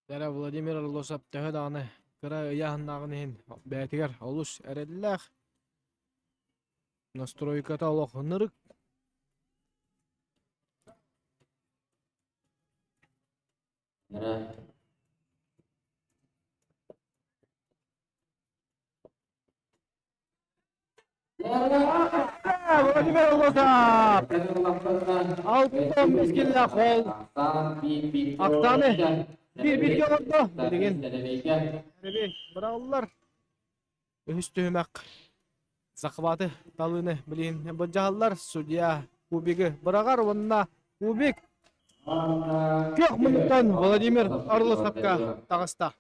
Дара Владимир Орлосов төһө даҕаны кыра ыйааһыннааҕын иһин бэйэтигэр олус эрэллээх. Настройката олох ынырык. Владимир Орлосов! Алтан мискиллээх ол Ахтаны биир-бииргэ олордо. Билигин быраҕыллар. Үһүс түһүмэх захваты талыыны билигин былдьаһаллар. Судья кубигы быраҕар уонна кубик күөх муннуктан Владимир Орлосовка таҕыста.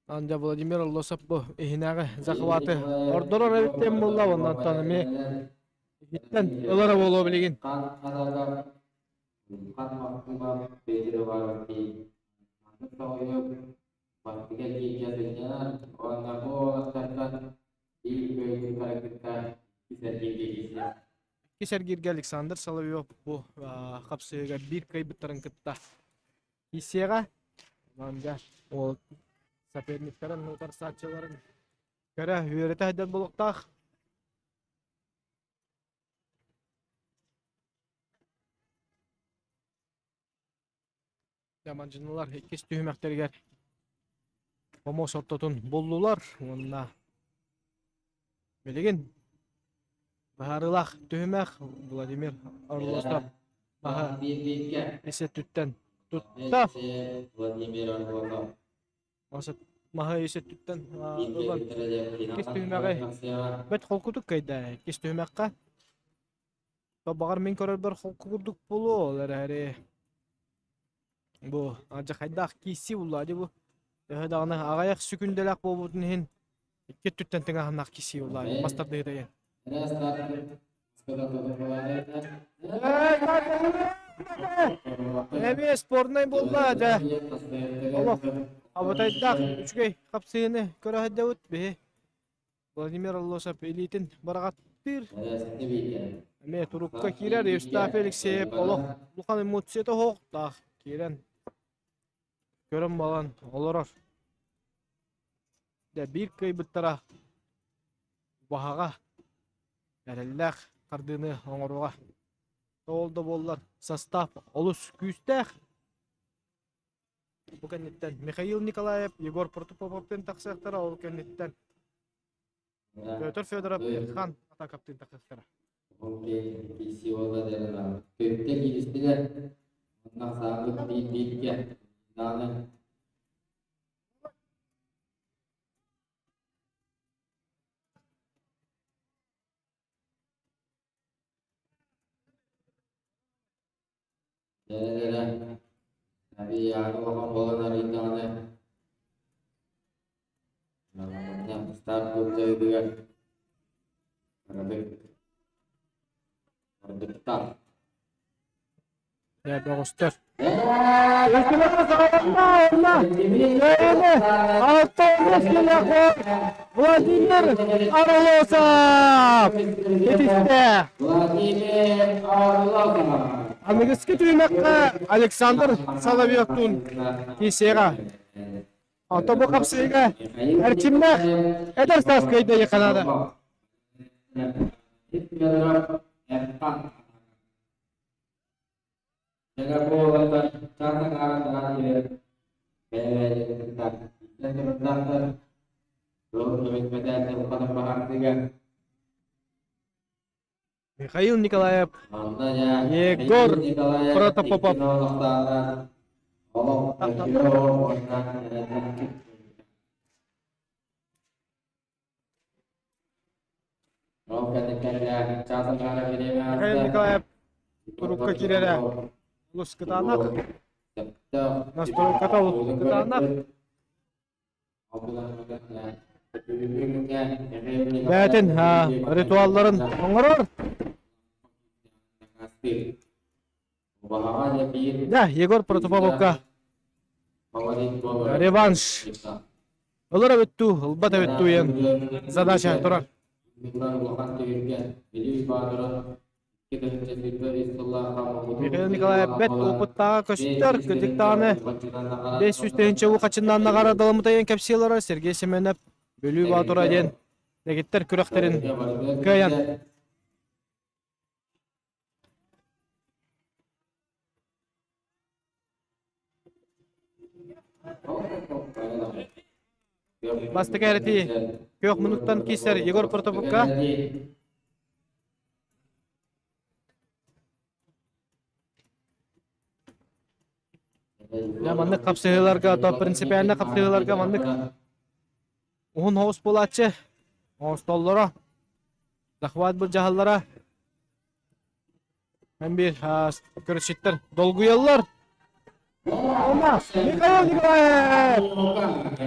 Анда Владимир Орлосов бу иһинээҕи захваты ордорор эбиттэн буолла оннуттан эмиэ иһиттэн ылара буолуо билигин. Иккис эргииргэ Александр Соловьев бу хапсыһыыга биир кыайбыттарын кытта киирсиэҕэ. Онон дьэ ол соперниктарын утарсааччыларын көрө үөрэтэ сылдьар буолуохтаах. Яманжиналар иккис түһүмэхтэригэр хомус ортотун буллулар уонна билигин быһаарыылаах түһүмэх Владимир Орлосов баһа ис өттүттэн тутта. Маһы ис өттүттэн ылан иккис түһүмэҕи бэрт холкутук кыайда. Иккис түһүмэххэ Баҕар мин көрөрбөр холку курдук буолуо, ол эрээри бу алдьархайдаах киирсии булла дии бу. Төһө даҕаны аҕыйах сөкүүндэлээх буолбутун иһин икки өттүттэн тыҥааһыннаах киирсии булла мас тардыһыыта диэн. Эмиэ спорнай буолла дьэ. Олох абытайдаах үчүгэй хапсыһыыны көрө сылдьабыт биһи. Владимир Орлосов илиитин быраҕаттыыр. Эмиэ турукка киирэр Евстафий Алексеев олох улахан эмоцията суохтаах киирэн көрөн балан олорор. Дьэ биир кыайбыттара баһаҕа эрэллээх хардыыны оҥоруоҕа. Ол да буоллар состав олус күүстээх. Бу кэнниттэн Михаил Николаев, Егор Протопоповтыын тахсыахтара, ол кэнниттэн Петр Федоров, Эрхан Атаковтыын тахсыахтара. Көптө кииристилэр. Онно саабыт биир бииргэ. Дааны Дьэ-дьэ, Авиаҕа улахан буолан арыйдаҕына, старт былдьаһыытыгар кыратык ордуктаах. Дьэ, бөҕөстөр. Владимир Орлосов! Итистэ! Владимир Орлосов! Аныгыскы түһүмэххэ Александр Соловьевтуун киисиэҕэ. Ото бу хапсыыга эрчимнээх эдэр саас кыайда Канада. Михаил Николаев, Егор Протопопов. Михаил Николаев турукка киирэрэ олус кытаанах. Настройката олус кытаанах. Бэйэтин ритуалларын оҥорор. Да, Егор Протопоповка реванш. Ылар эбит дуу, ылбат эбит дуу диэн задача турар. Михаил Николаев бэрт опыттааҕа көстөр, кырдьык даҕаны 500 тыһыынча уу хачыннаан наҕараадаламмыта диэн кэпсии олорор Сергей Семенов Бүлүү Боотура диэн дэгиттэр күрэхтэрин кыайан Бастакы эрэтии күөх муннуктан киирсэр Егор Протопопка. Дьэ маннык хапсыһыыларга, то принципиально хапсыһыыларга маннык уһун соҕус буолааччы. Оҥостоллоро, захват былдьаһаллара. Эн биир көрүсчүттэр долгуйаллар. Михаил Николаев!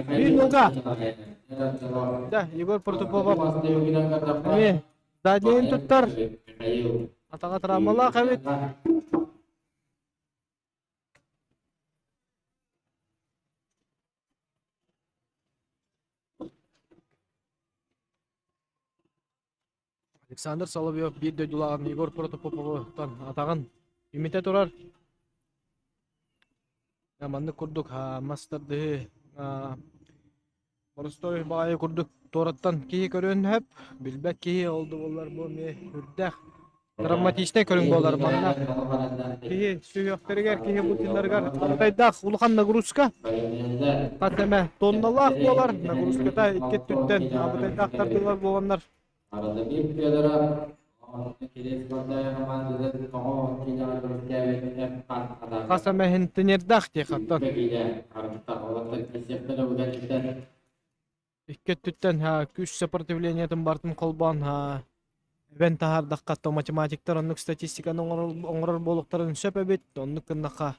Биир нолга. Да, Егор Протопопов эмиэ заднейын туттар. Атаҕа травмалаах эбит. Александр Соловьев биир дойдулааҕын Егор Протопоповтан атаҕын имитэ турар. Маннык курдук мас тардыһыы боростуой баҕайы курдук туораттан киһи көрүөн сөп. Билбэт киһи ол да буоллар бу эмиэ үрдээх травматичнай көрүҥ буолар манна. Киһи сүһүөхтэригэр, киһи бутуннарыгар абытайдаах улахан нагрузка. Хас эмэ тонналаах буолар. Нагрузката икки өттүттэн абытайдаах тардыылар буоланнар Хас эмэ иһин диэхаттан. Икки өттүттэн күүс сопротивлениетын бартын холбоон эбэн таһаардахха то математиктар оннук статистиканы оҥорор буолуохтарын сөп эбит. Оннук гыннахха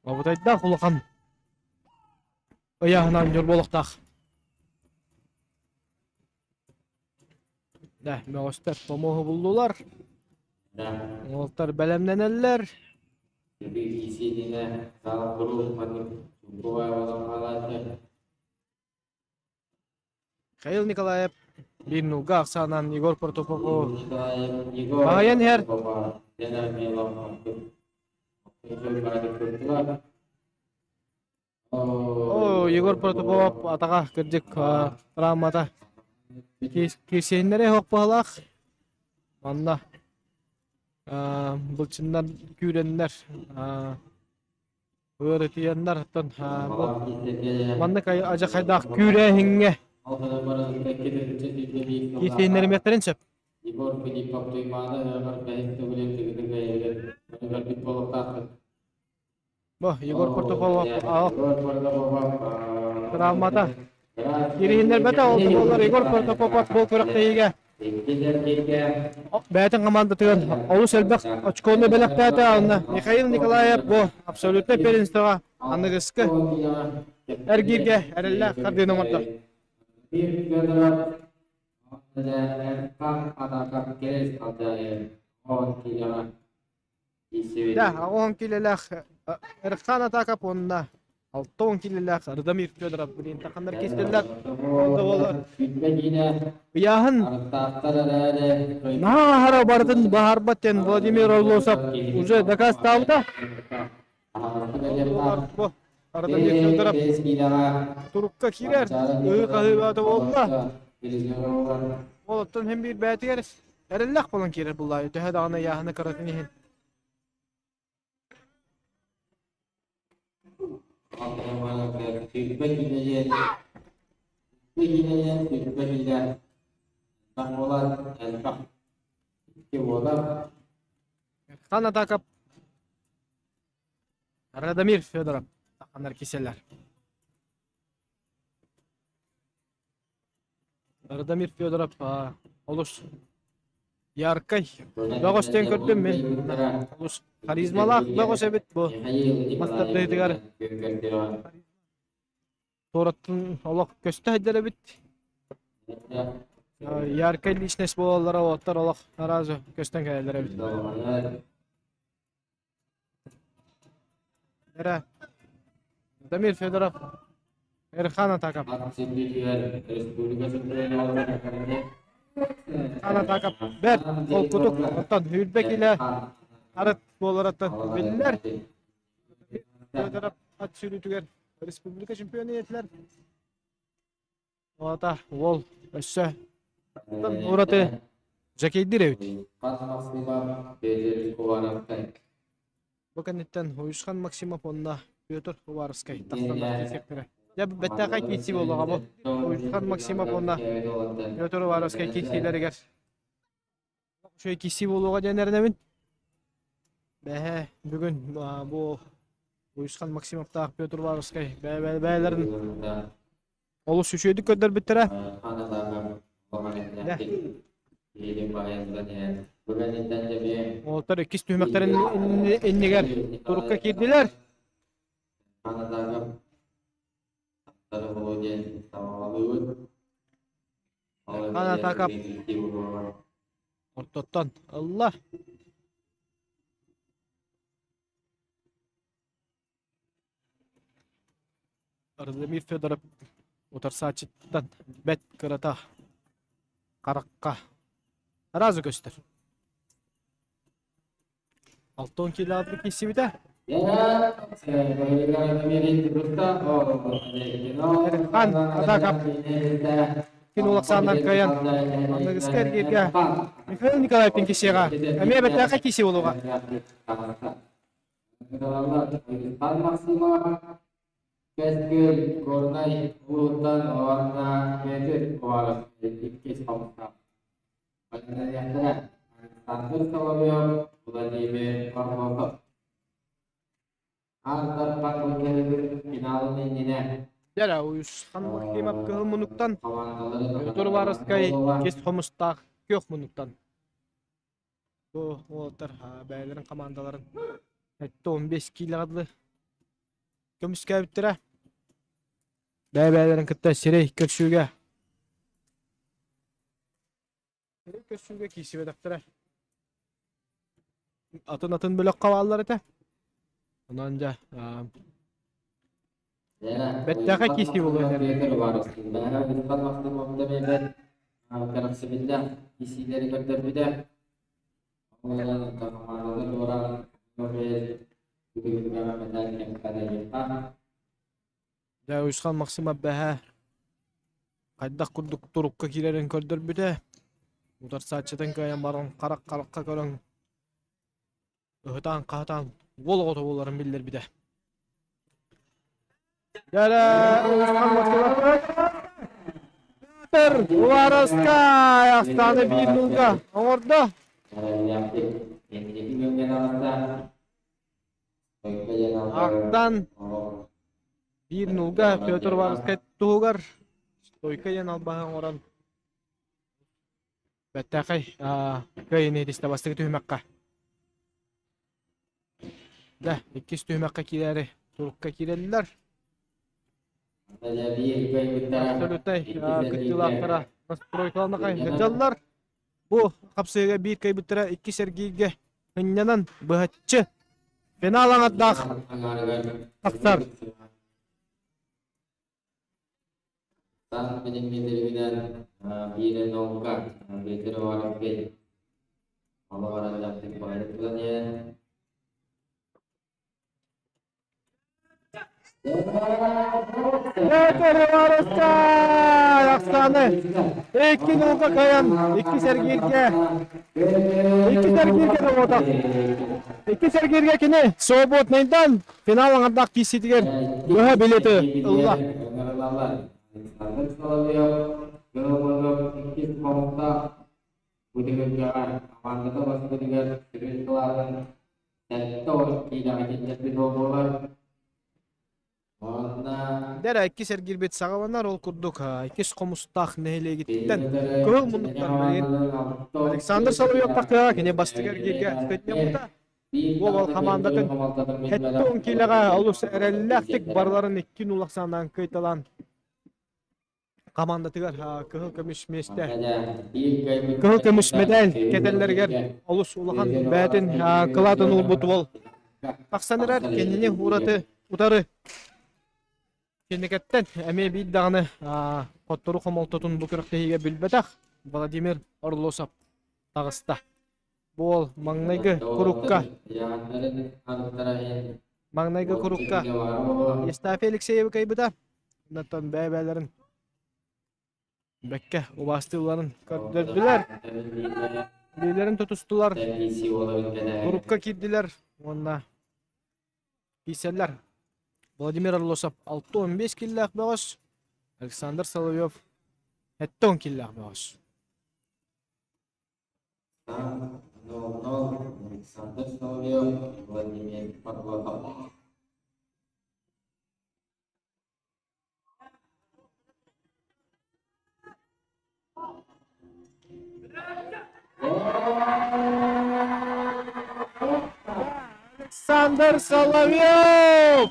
абытайдаах улахан ыйааһынан ньур буолуохтаах. Да, мөҕүстэр помоһу буллулар. Уолтар бэлэмнэнэллэр. Михаил Николаев биир нуулга ахсаанан Егор Протопопову баһыйан иһэр. Оо, Егор Протопопов атаҕа кырдьык травмата киирсиһиннэрэ суох быһалаах. Манна былчыннар күүрэннэр. Ыарытыйаннар оттон бу маннык адьахайдаах күүрээһиҥҥэ киирсиһиннэримиэхтэрин сөп. Егор Филиппов Туймаада ыһыаҕар бэһис төгүлүн тыгыны бэйэлэрин көрбүт буолуохтаахпыт. Бу Егор Протопопов травмата кириһиннэрбэтэ ол да буоллар Егор Протопопов бу күрэхтэһиигэ бэйэтин командатыгар олус элбэх очкону бэлэхтээтэ. Онно Михаил Николаев бу абсолютнай первенствоҕа аныгыскы эргииргэ эрэллээх хардыыны оҥордо. Да, 10 килэлээх Эрхан Атаков уонна 60 килэлээх Радомир Федоров билин таханнар кистэллэр. Ыйааһын наһаа аһара барытын баһарбат диэн Владимир Орлосов уже дакаастаабыта. Бу Радомир Федоров турукка киирэр, ыһыы-хаһыы буолла. Ол оттон һин биир бэйэтигэр эрэллээх буолан киирэр буллаайы төһө даҕаны ыйааһыны кыратын иһин. Хан Атакап Радомир Федоров таханар киселер. Радомир Федоров олус яркай бөҕөстөн көрдүм мин. Олус харизмалаах бөҕөс эбит бу мастардыытыгар туораттан олох көстө сылдьар эбит. Яркай личность буолаллара уолаттар олох аразы көстөн кэлэллэр эбит. Эрэ Дамир Федоров Эрхан Атаков Эрхан Атаков бэрт холкутук оттон сүүрбэ килэ арыт буоларыттан биллэр. Федоров ат сүүрүүтүгэр республика чемпиона этилэр. Аата уол өссө ураты жокейдир эбит. Бу кэнниттэн Уйусхан Максимов уонна Петр Уваровскай тахсаннар киирсиэхтэрэ. Дьэ бэттээхэй киирсии буолуоҕа бу. Уйусхан Максимов уонна Петр Уваровскай киирсиилэригэр үчүгэй киирсии буолуоҕа диэн эрэнэбин. Бэһэ бүгүн бу Уйусхан Максимовтаах Петр Уваровскай бэйэлэрин олус үчүгэйдик көрдөрбүттэрэ. Уолаттар иккис түһүмэхтэрин иннигэр турукка киирдилэр. Хан Атакап ортоттон ылла. Радомир Федоров утарсааччыттан бэт кырата харахха аразы көстөр. 60 километр киирсибитэ. Хан Атакап кино кыайан аныгыскы эргииргэ Михаил Николаевтин кисиэҕэ эмиэ бэртээхэй киси буолуоҕа. Кэскил Горнай улууһуттан уонна Петр Уваровскай иккис хомустаах. Бэлэмнэниэхтэрэ Александр Соловьев, Владимир Орлотов. Аан Дархан күннэригэр финалын иннинэ Дьэ, Уйусхан Максимов кыһыл муннуктан, Петр Уваровскай кис хомустаах күөх муннуктан. Бу уолаттар бэйэлэрин хамаандаларын 15 киилэҕэ дылы көмүскээбиттэрэ. Бэйэ-бэйэлэрин кытта сирэй көрсүүгэ сирэй көрсүүгэ киирсибэтэхтэрэ. Атын-атын бөлөххө бааллар этэ. Онон дьэ бэттээхэй киирсии буолуо этэ. Дьэ Уйусхан Максимов бэһэ хайдах курдук турукка киирэрин көрдөрбүтэ. Утарсааччытын кыайан баран харах харахха көрөн ыһытаан-хаһытаан уол оҕото буоларын биллэрбитэ. Дьэрэ Петр Уваровскай ахсааны биир нулга оҥордо. Ахтан биир нулга Петр Уваровскай туһугар стойка диэн албаһы оҥорон бэртээхэй кыайыыны итистэ бастакы түһүмэххэ. Да, иккис түһүмэххэ киирээри турукка киирэллэр. Абсолютнай кыттыылаахтара настройкаланахай сылдьаллар. Бу хапсыһыыга биир кыайбыттара иккис эргииргэ ынньанан быһаччы финал аҥардаах тахсар. Сан билиҥҥи биирэ наука, Петр Иванович олоҕор элбэхтик баайы тылан иһэн Петр Ивановскай Оксаны икки нолга кыайан иккис эргииргэ иккис эргииргэ да Иккис эргииргэ кини свободнайдан финал аҥардаах киирсиитигэр быһа билеты ылла. Александр Соловьев Белобозов иккис хомустаах бу түһүлгэҕэ хамаандата баспытыгар сүрүн кылааһын 70 киилэҕэ киллэрбит буолар. Дэрэ иккис эргирбит саҕаланар ол курдук иккис хомустаах нэһилиэгиттэн кыһыл муннуктан билигин Александр Соловьев тахтыаҕа кини бастакы эргииргэ кытньаммыта. Уол хамаандатын 70 киилэҕэ олус эрэллээхтик барыларын икки нул ахсааннаан кыайталаан хамаандатыгар кыһыл көмүс миэстэ кыһыл көмүс мэдээл кэтэллэригэр олус улахан бэйэтин кылаатын уурбут уол тахсан эрэр кинини ураты утары Кэнникэттэн эмиэ биир даҕаны хоттору хомолтотун бу күрэхтэһиигэ билбэтэх Владимир Орлосов таҕыста. Бу уол маҥнайгы курукка маҥнайгы курукка Евстафий Алексеевы кыайбыта. Онтон бэйэ-бэйэлэрин бэккэ убаастыылларын көрдөрдүлэр. Билиилэрин тутустулар, курукка киирдилэр уонна киирсэллэр. Владимир Орлосов 6-15 киллээх бөҕөс, Александр Соловьев 7-10 киллээх бөҕөс. Александр Соловьев, Владимир Павлов. Александр Соловьев!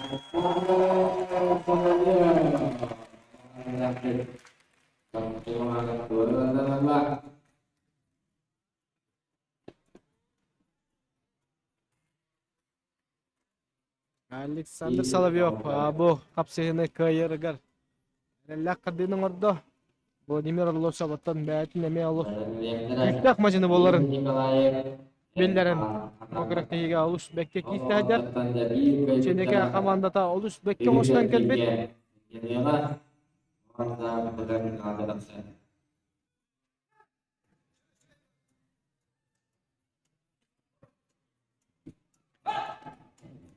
Александр Соловьев бу хапсыһыыны кыайарыгар эрэллээх хардыыны оҥордо. Владимир Орлов оттон бэйэтин эмиэ олус күүстээх мадьыны буоларын биллэрэн бу күрэхтэһиигэ олус бэккэ киирсэ сылдьар. Чинэкэ хамаандата олус бэккэ оҥостон кэлбит.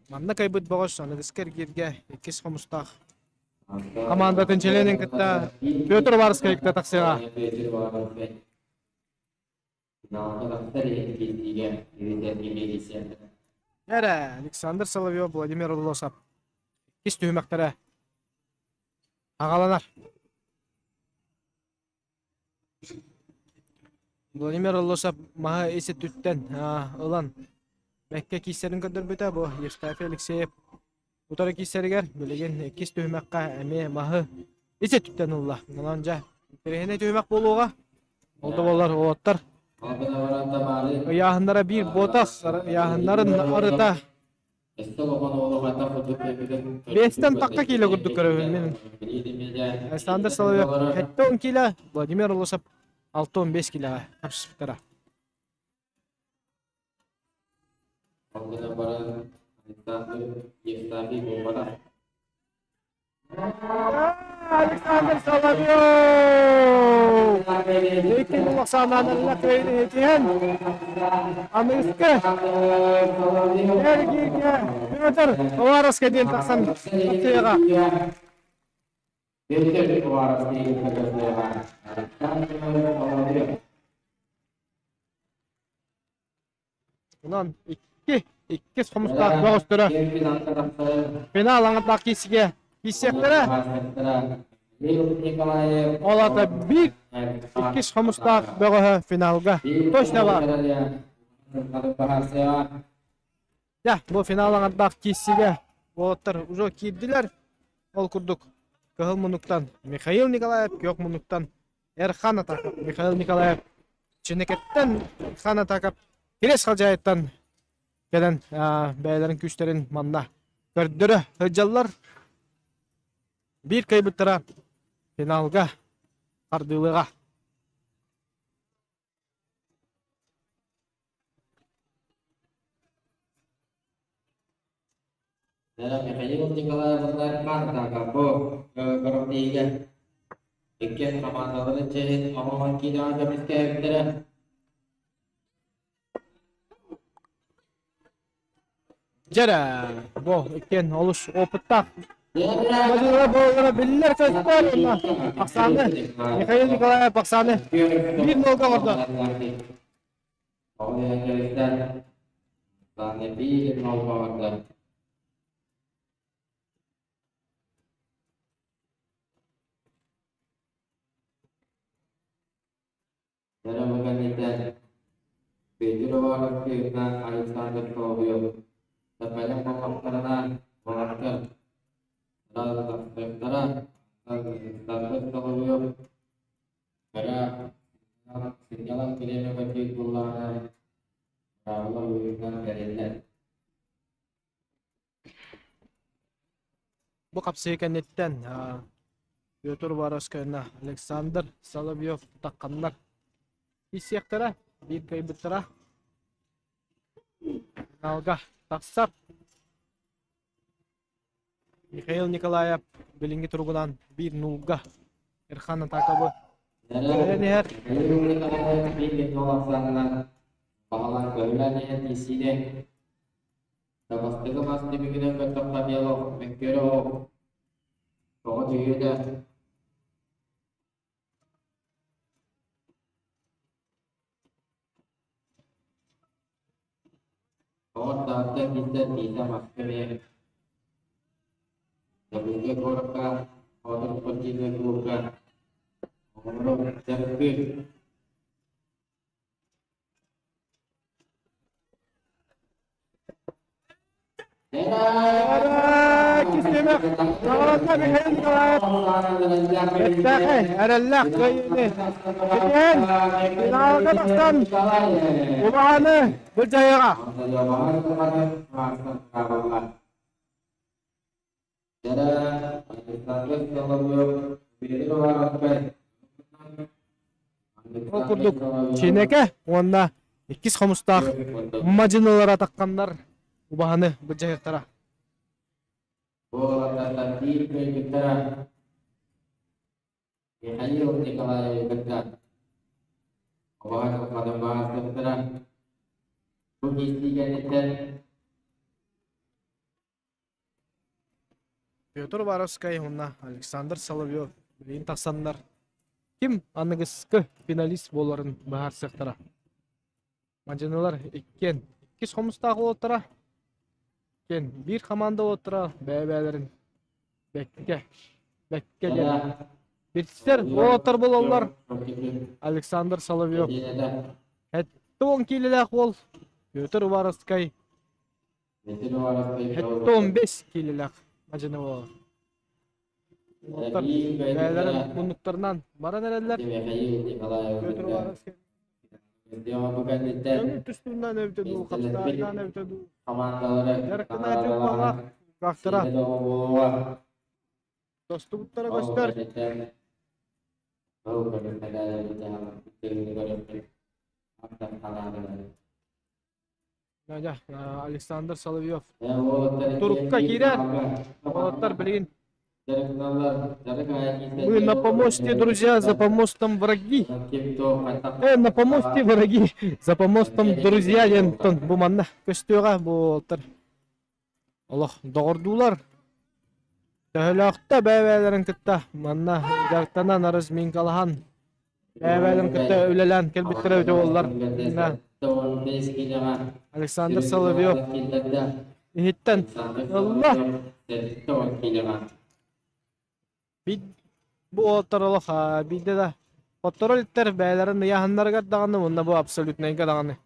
Манна кайбыт бөҕөс аныгыскы эргииргэ иккис хомустаах хамаандатын чилиэнин кытта Петр Варскай кытта тахсыаҕа. Эрэ Александр Соловьев, Владимир Орлосов иккис түһүмэхтэрэ аҕаланар. Владимир Орлосов маһы ис өттүттэн ылан бэккэ киирсэрин көрдөрбүтэ. Бу Евстафий Алексеев утары киирсэригэр билигин иккис түһүмэххэ эмиэ маһы ис өттүттэн ылла. Онон дьэ интэриэһинэй түһүмэх буолуоҕа. Ол да буоллар уолаттар ыйааһыннара биир буотах, ыйааһыннарын арыта Биэстэн тахха киилэ курдук көрөбүн мин. Александр Соловьев 70 киилэ, Владимир Олосов 65 киилэҕэ хапсыспыттара. Александр Соловьев! Икки Оксана Этиһэн аныгыскы эргииргэ Петр Товаровскай диэн тахсан тахсыаҕа. Петр Товаровский тахсыаҕа. Александр Соловьев. Онон икки, иккис хомустаах бөҕөстөрө финал аҥардаах киирсигэ киирсиэхтэрэ. Ол аата биир иккис хомустаах бөҕөһө финалга точно баар. Дьэ, бу финал аҥардаах киирсигэ уолаттар уже киирдилэр. Ол курдук кыһыл муннуктан Михаил Николаев, күөх муннуктан Эрхан Атаков, Михаил Николаев Чинэкэттэн Эрхан Атаков Кириэс Халдьаайыттан кэлэн бэйэлэрин күүстэрин манна көрдөрө сылдьаллар. Биир кыайбыттара финалга хардыылыаҕа. Михаил Николаевна Эрхан бу күрэхтэһиигэ иккиэн хамаандаларын чиэһин оҥоһон киинэҕэ көмүскээбиттэрэ. Дьэрэ, бу иккиэн олус опыттаах Мадьыра буолара биллэр көстөр уонна ахсааны Михаил Николаев ахсааны биир нолга оҥордо. Ол иһин кэбистэр биир нолга оҥордо. Дьэ бу кэнниттэн Петр Ивановтыырга Александр Соловьев Сахалин буоллахтарына уолаттар тахсыахтара Александр Соловьев кыра сынньалаҥ бириэмэ көрдүүр буоллаҕына быраабыла быһыытынан тэриллэр. Бу хапсыы кэнниттэн Петр Уваровскайна Александр Соловьев тахханнар киирсиэхтэрэ, биир кыайбыттара финалга тахсар. Михаил Николаев билиҥҥи туругунан биир нуулга Эрхан Атаковы кэлэн иһэр. Михаил Николаев биир нол ахсаанынан баҕалаан көһүлээн иһэр киирсиини Бастакы мас түмүгүнэн көрдөххө эмиэ олох мөккүөрэ оһох тоҕо түһүө да Оҕо Таатта киирдэ тиитэ маска эмиэ Дабылга куоракка Хотун спортивнай клубка оҕолору дьарыктыыр. Кистемэх Наҕаранда Михаил Николаев Бэртээхэй, эрэллээх кыайыыны ситиһэн, финалга тахсан убаһаны былдьаһыаҕа. Ол курдук Чинэкэ уонна иккис хомустаах мадьынылара тахханнар убаһаны былдьаһыахтара. Михаил Николаевы кытта убаһа хатын баҕастыктара бу киирсии кэнниттэн Петр Уваровскай уонна Александр Соловьев билигин тахсаннар ким аныгыскы финалист буоларын быһаарсыахтара. Мадьынылар иккиэн иккис хомустаах уолаттара, иккиэн биир хамаанда уолаттара бэйэ-бэйэлэрин бэккэ, бэккэ диэн билсэр уолаттар буолаллар. Александр Соловьев 70 киилэлээх уол Петр Уваровскай 75 киилэлээх мадьыны буолар. Уолаттар бэйэлэрин муннуктарынан баран эрэллэр. Петр Уваровскай Көҥүл тустуунан эбитэ дуу, хапсаҕайдаан эбитэ дуу. Дьарыктанааччы буоллаах кахтара тостубуттара көстөр. Надя, Александр Соловьев турукка киирэр. Уолаттар билигин Мы на помосте, друзья, за помостом враги. На помосте враги, за помостом друзья диэн бу манна көстүөҕэ буолтар. Олох доҕордуулар. Төһөлөөхтө бэйэ-бэйэлэрин кытта манна дьарыктанан разминкалаһан бэйэ-бэйэлэрин кытта үлэлээн кэлбиттэрэ эбитэ буоллар. Александр Соловьев иһиттэн ылла. Бу уолаттар олох биирдэ да хотторо иликтэр бэйэлэрин ыйааһыннарыгар даҕаны уонна бу абсолютнайга даҕаны.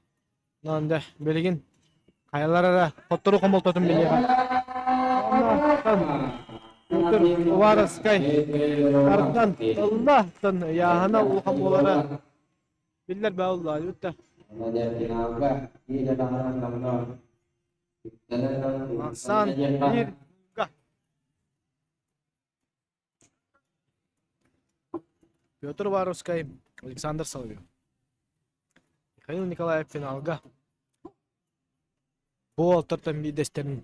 Онон дьэ билигин хайалара эрэ хотторуу хомолтотун билиэҕэ. Петр Уваровскай тардан ылла тон ыйааһына улахан буолара биллэр баа уллаабыт да. Ахсаан биир Петр Уваровскай, Александр Соловьев. Михаил Николаев финалга бу уолтартан биирдэстэрин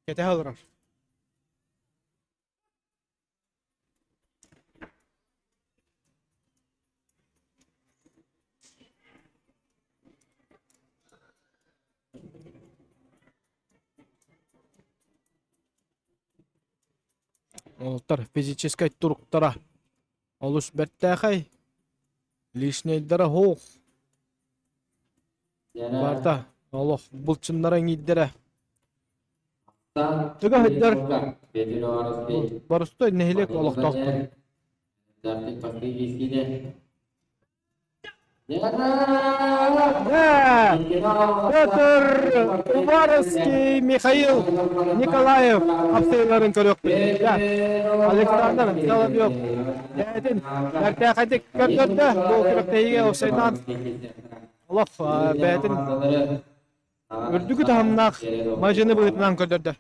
кэтэһэ олорор. Уолаттар физическэй туруктара олус бэртээхэй, лишнэйдэрэ суох. Барыта олох булчуннара иҥиирдэрэ. Туга сылдьар боростуой нэһилиэк олохтоохторо. Петр Уваровский, Михаил Николаев хапсыһыыларын көрүөхпүт. Александр Соловьев бэйэтин бэртээхэйдик көрдөрдө. Бу күрэхтэһиигэ уопсайдаан олох бэйэтин үрдүкү таһымнаах мадьыны быһыытынан көрдөрдө.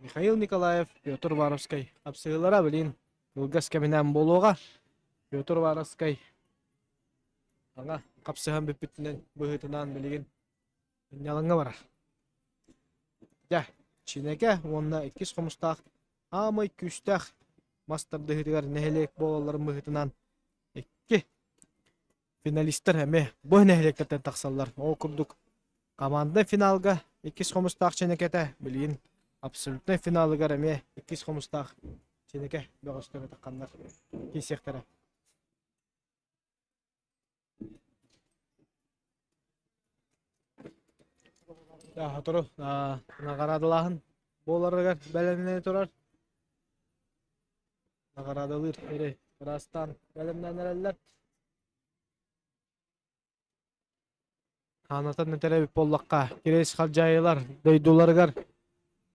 Михаил Николаев, Петр Уваровскай хапсыһыылара билигин кылгас кэминэн буолуоҕа. Петр Уваровскай аны хапсыһан бүппүтүнэн быһыытынан билигин сынньалаҥҥа барар. Дьэ, Чинэкэ уонна иккис хомустаах аамай күүстээх мас тардыһыытыгар нэһилиэк буолалларын быһыытынан икки Финалистар эмиэ бу нэһилиэктэртэн тахсаллар. Ол курдук команда финалга иккис хомустаах Чэнэкэтэ билигин абсолютнай финалыгар эмиэ иккис хомустаах Чэнэкэ бөҕөстөрө тахханнар киирсиэхтэрэ. Сотору наҕараадалааһын буоларыгар бэлэмнэнэ турар. Наҕараадалыыр эрэ ыраастаан бэлэмнээн эрэллэр. Хаанатан этэр эбит буоллахха, Кириэс Халдьаайылар дойдуларыгар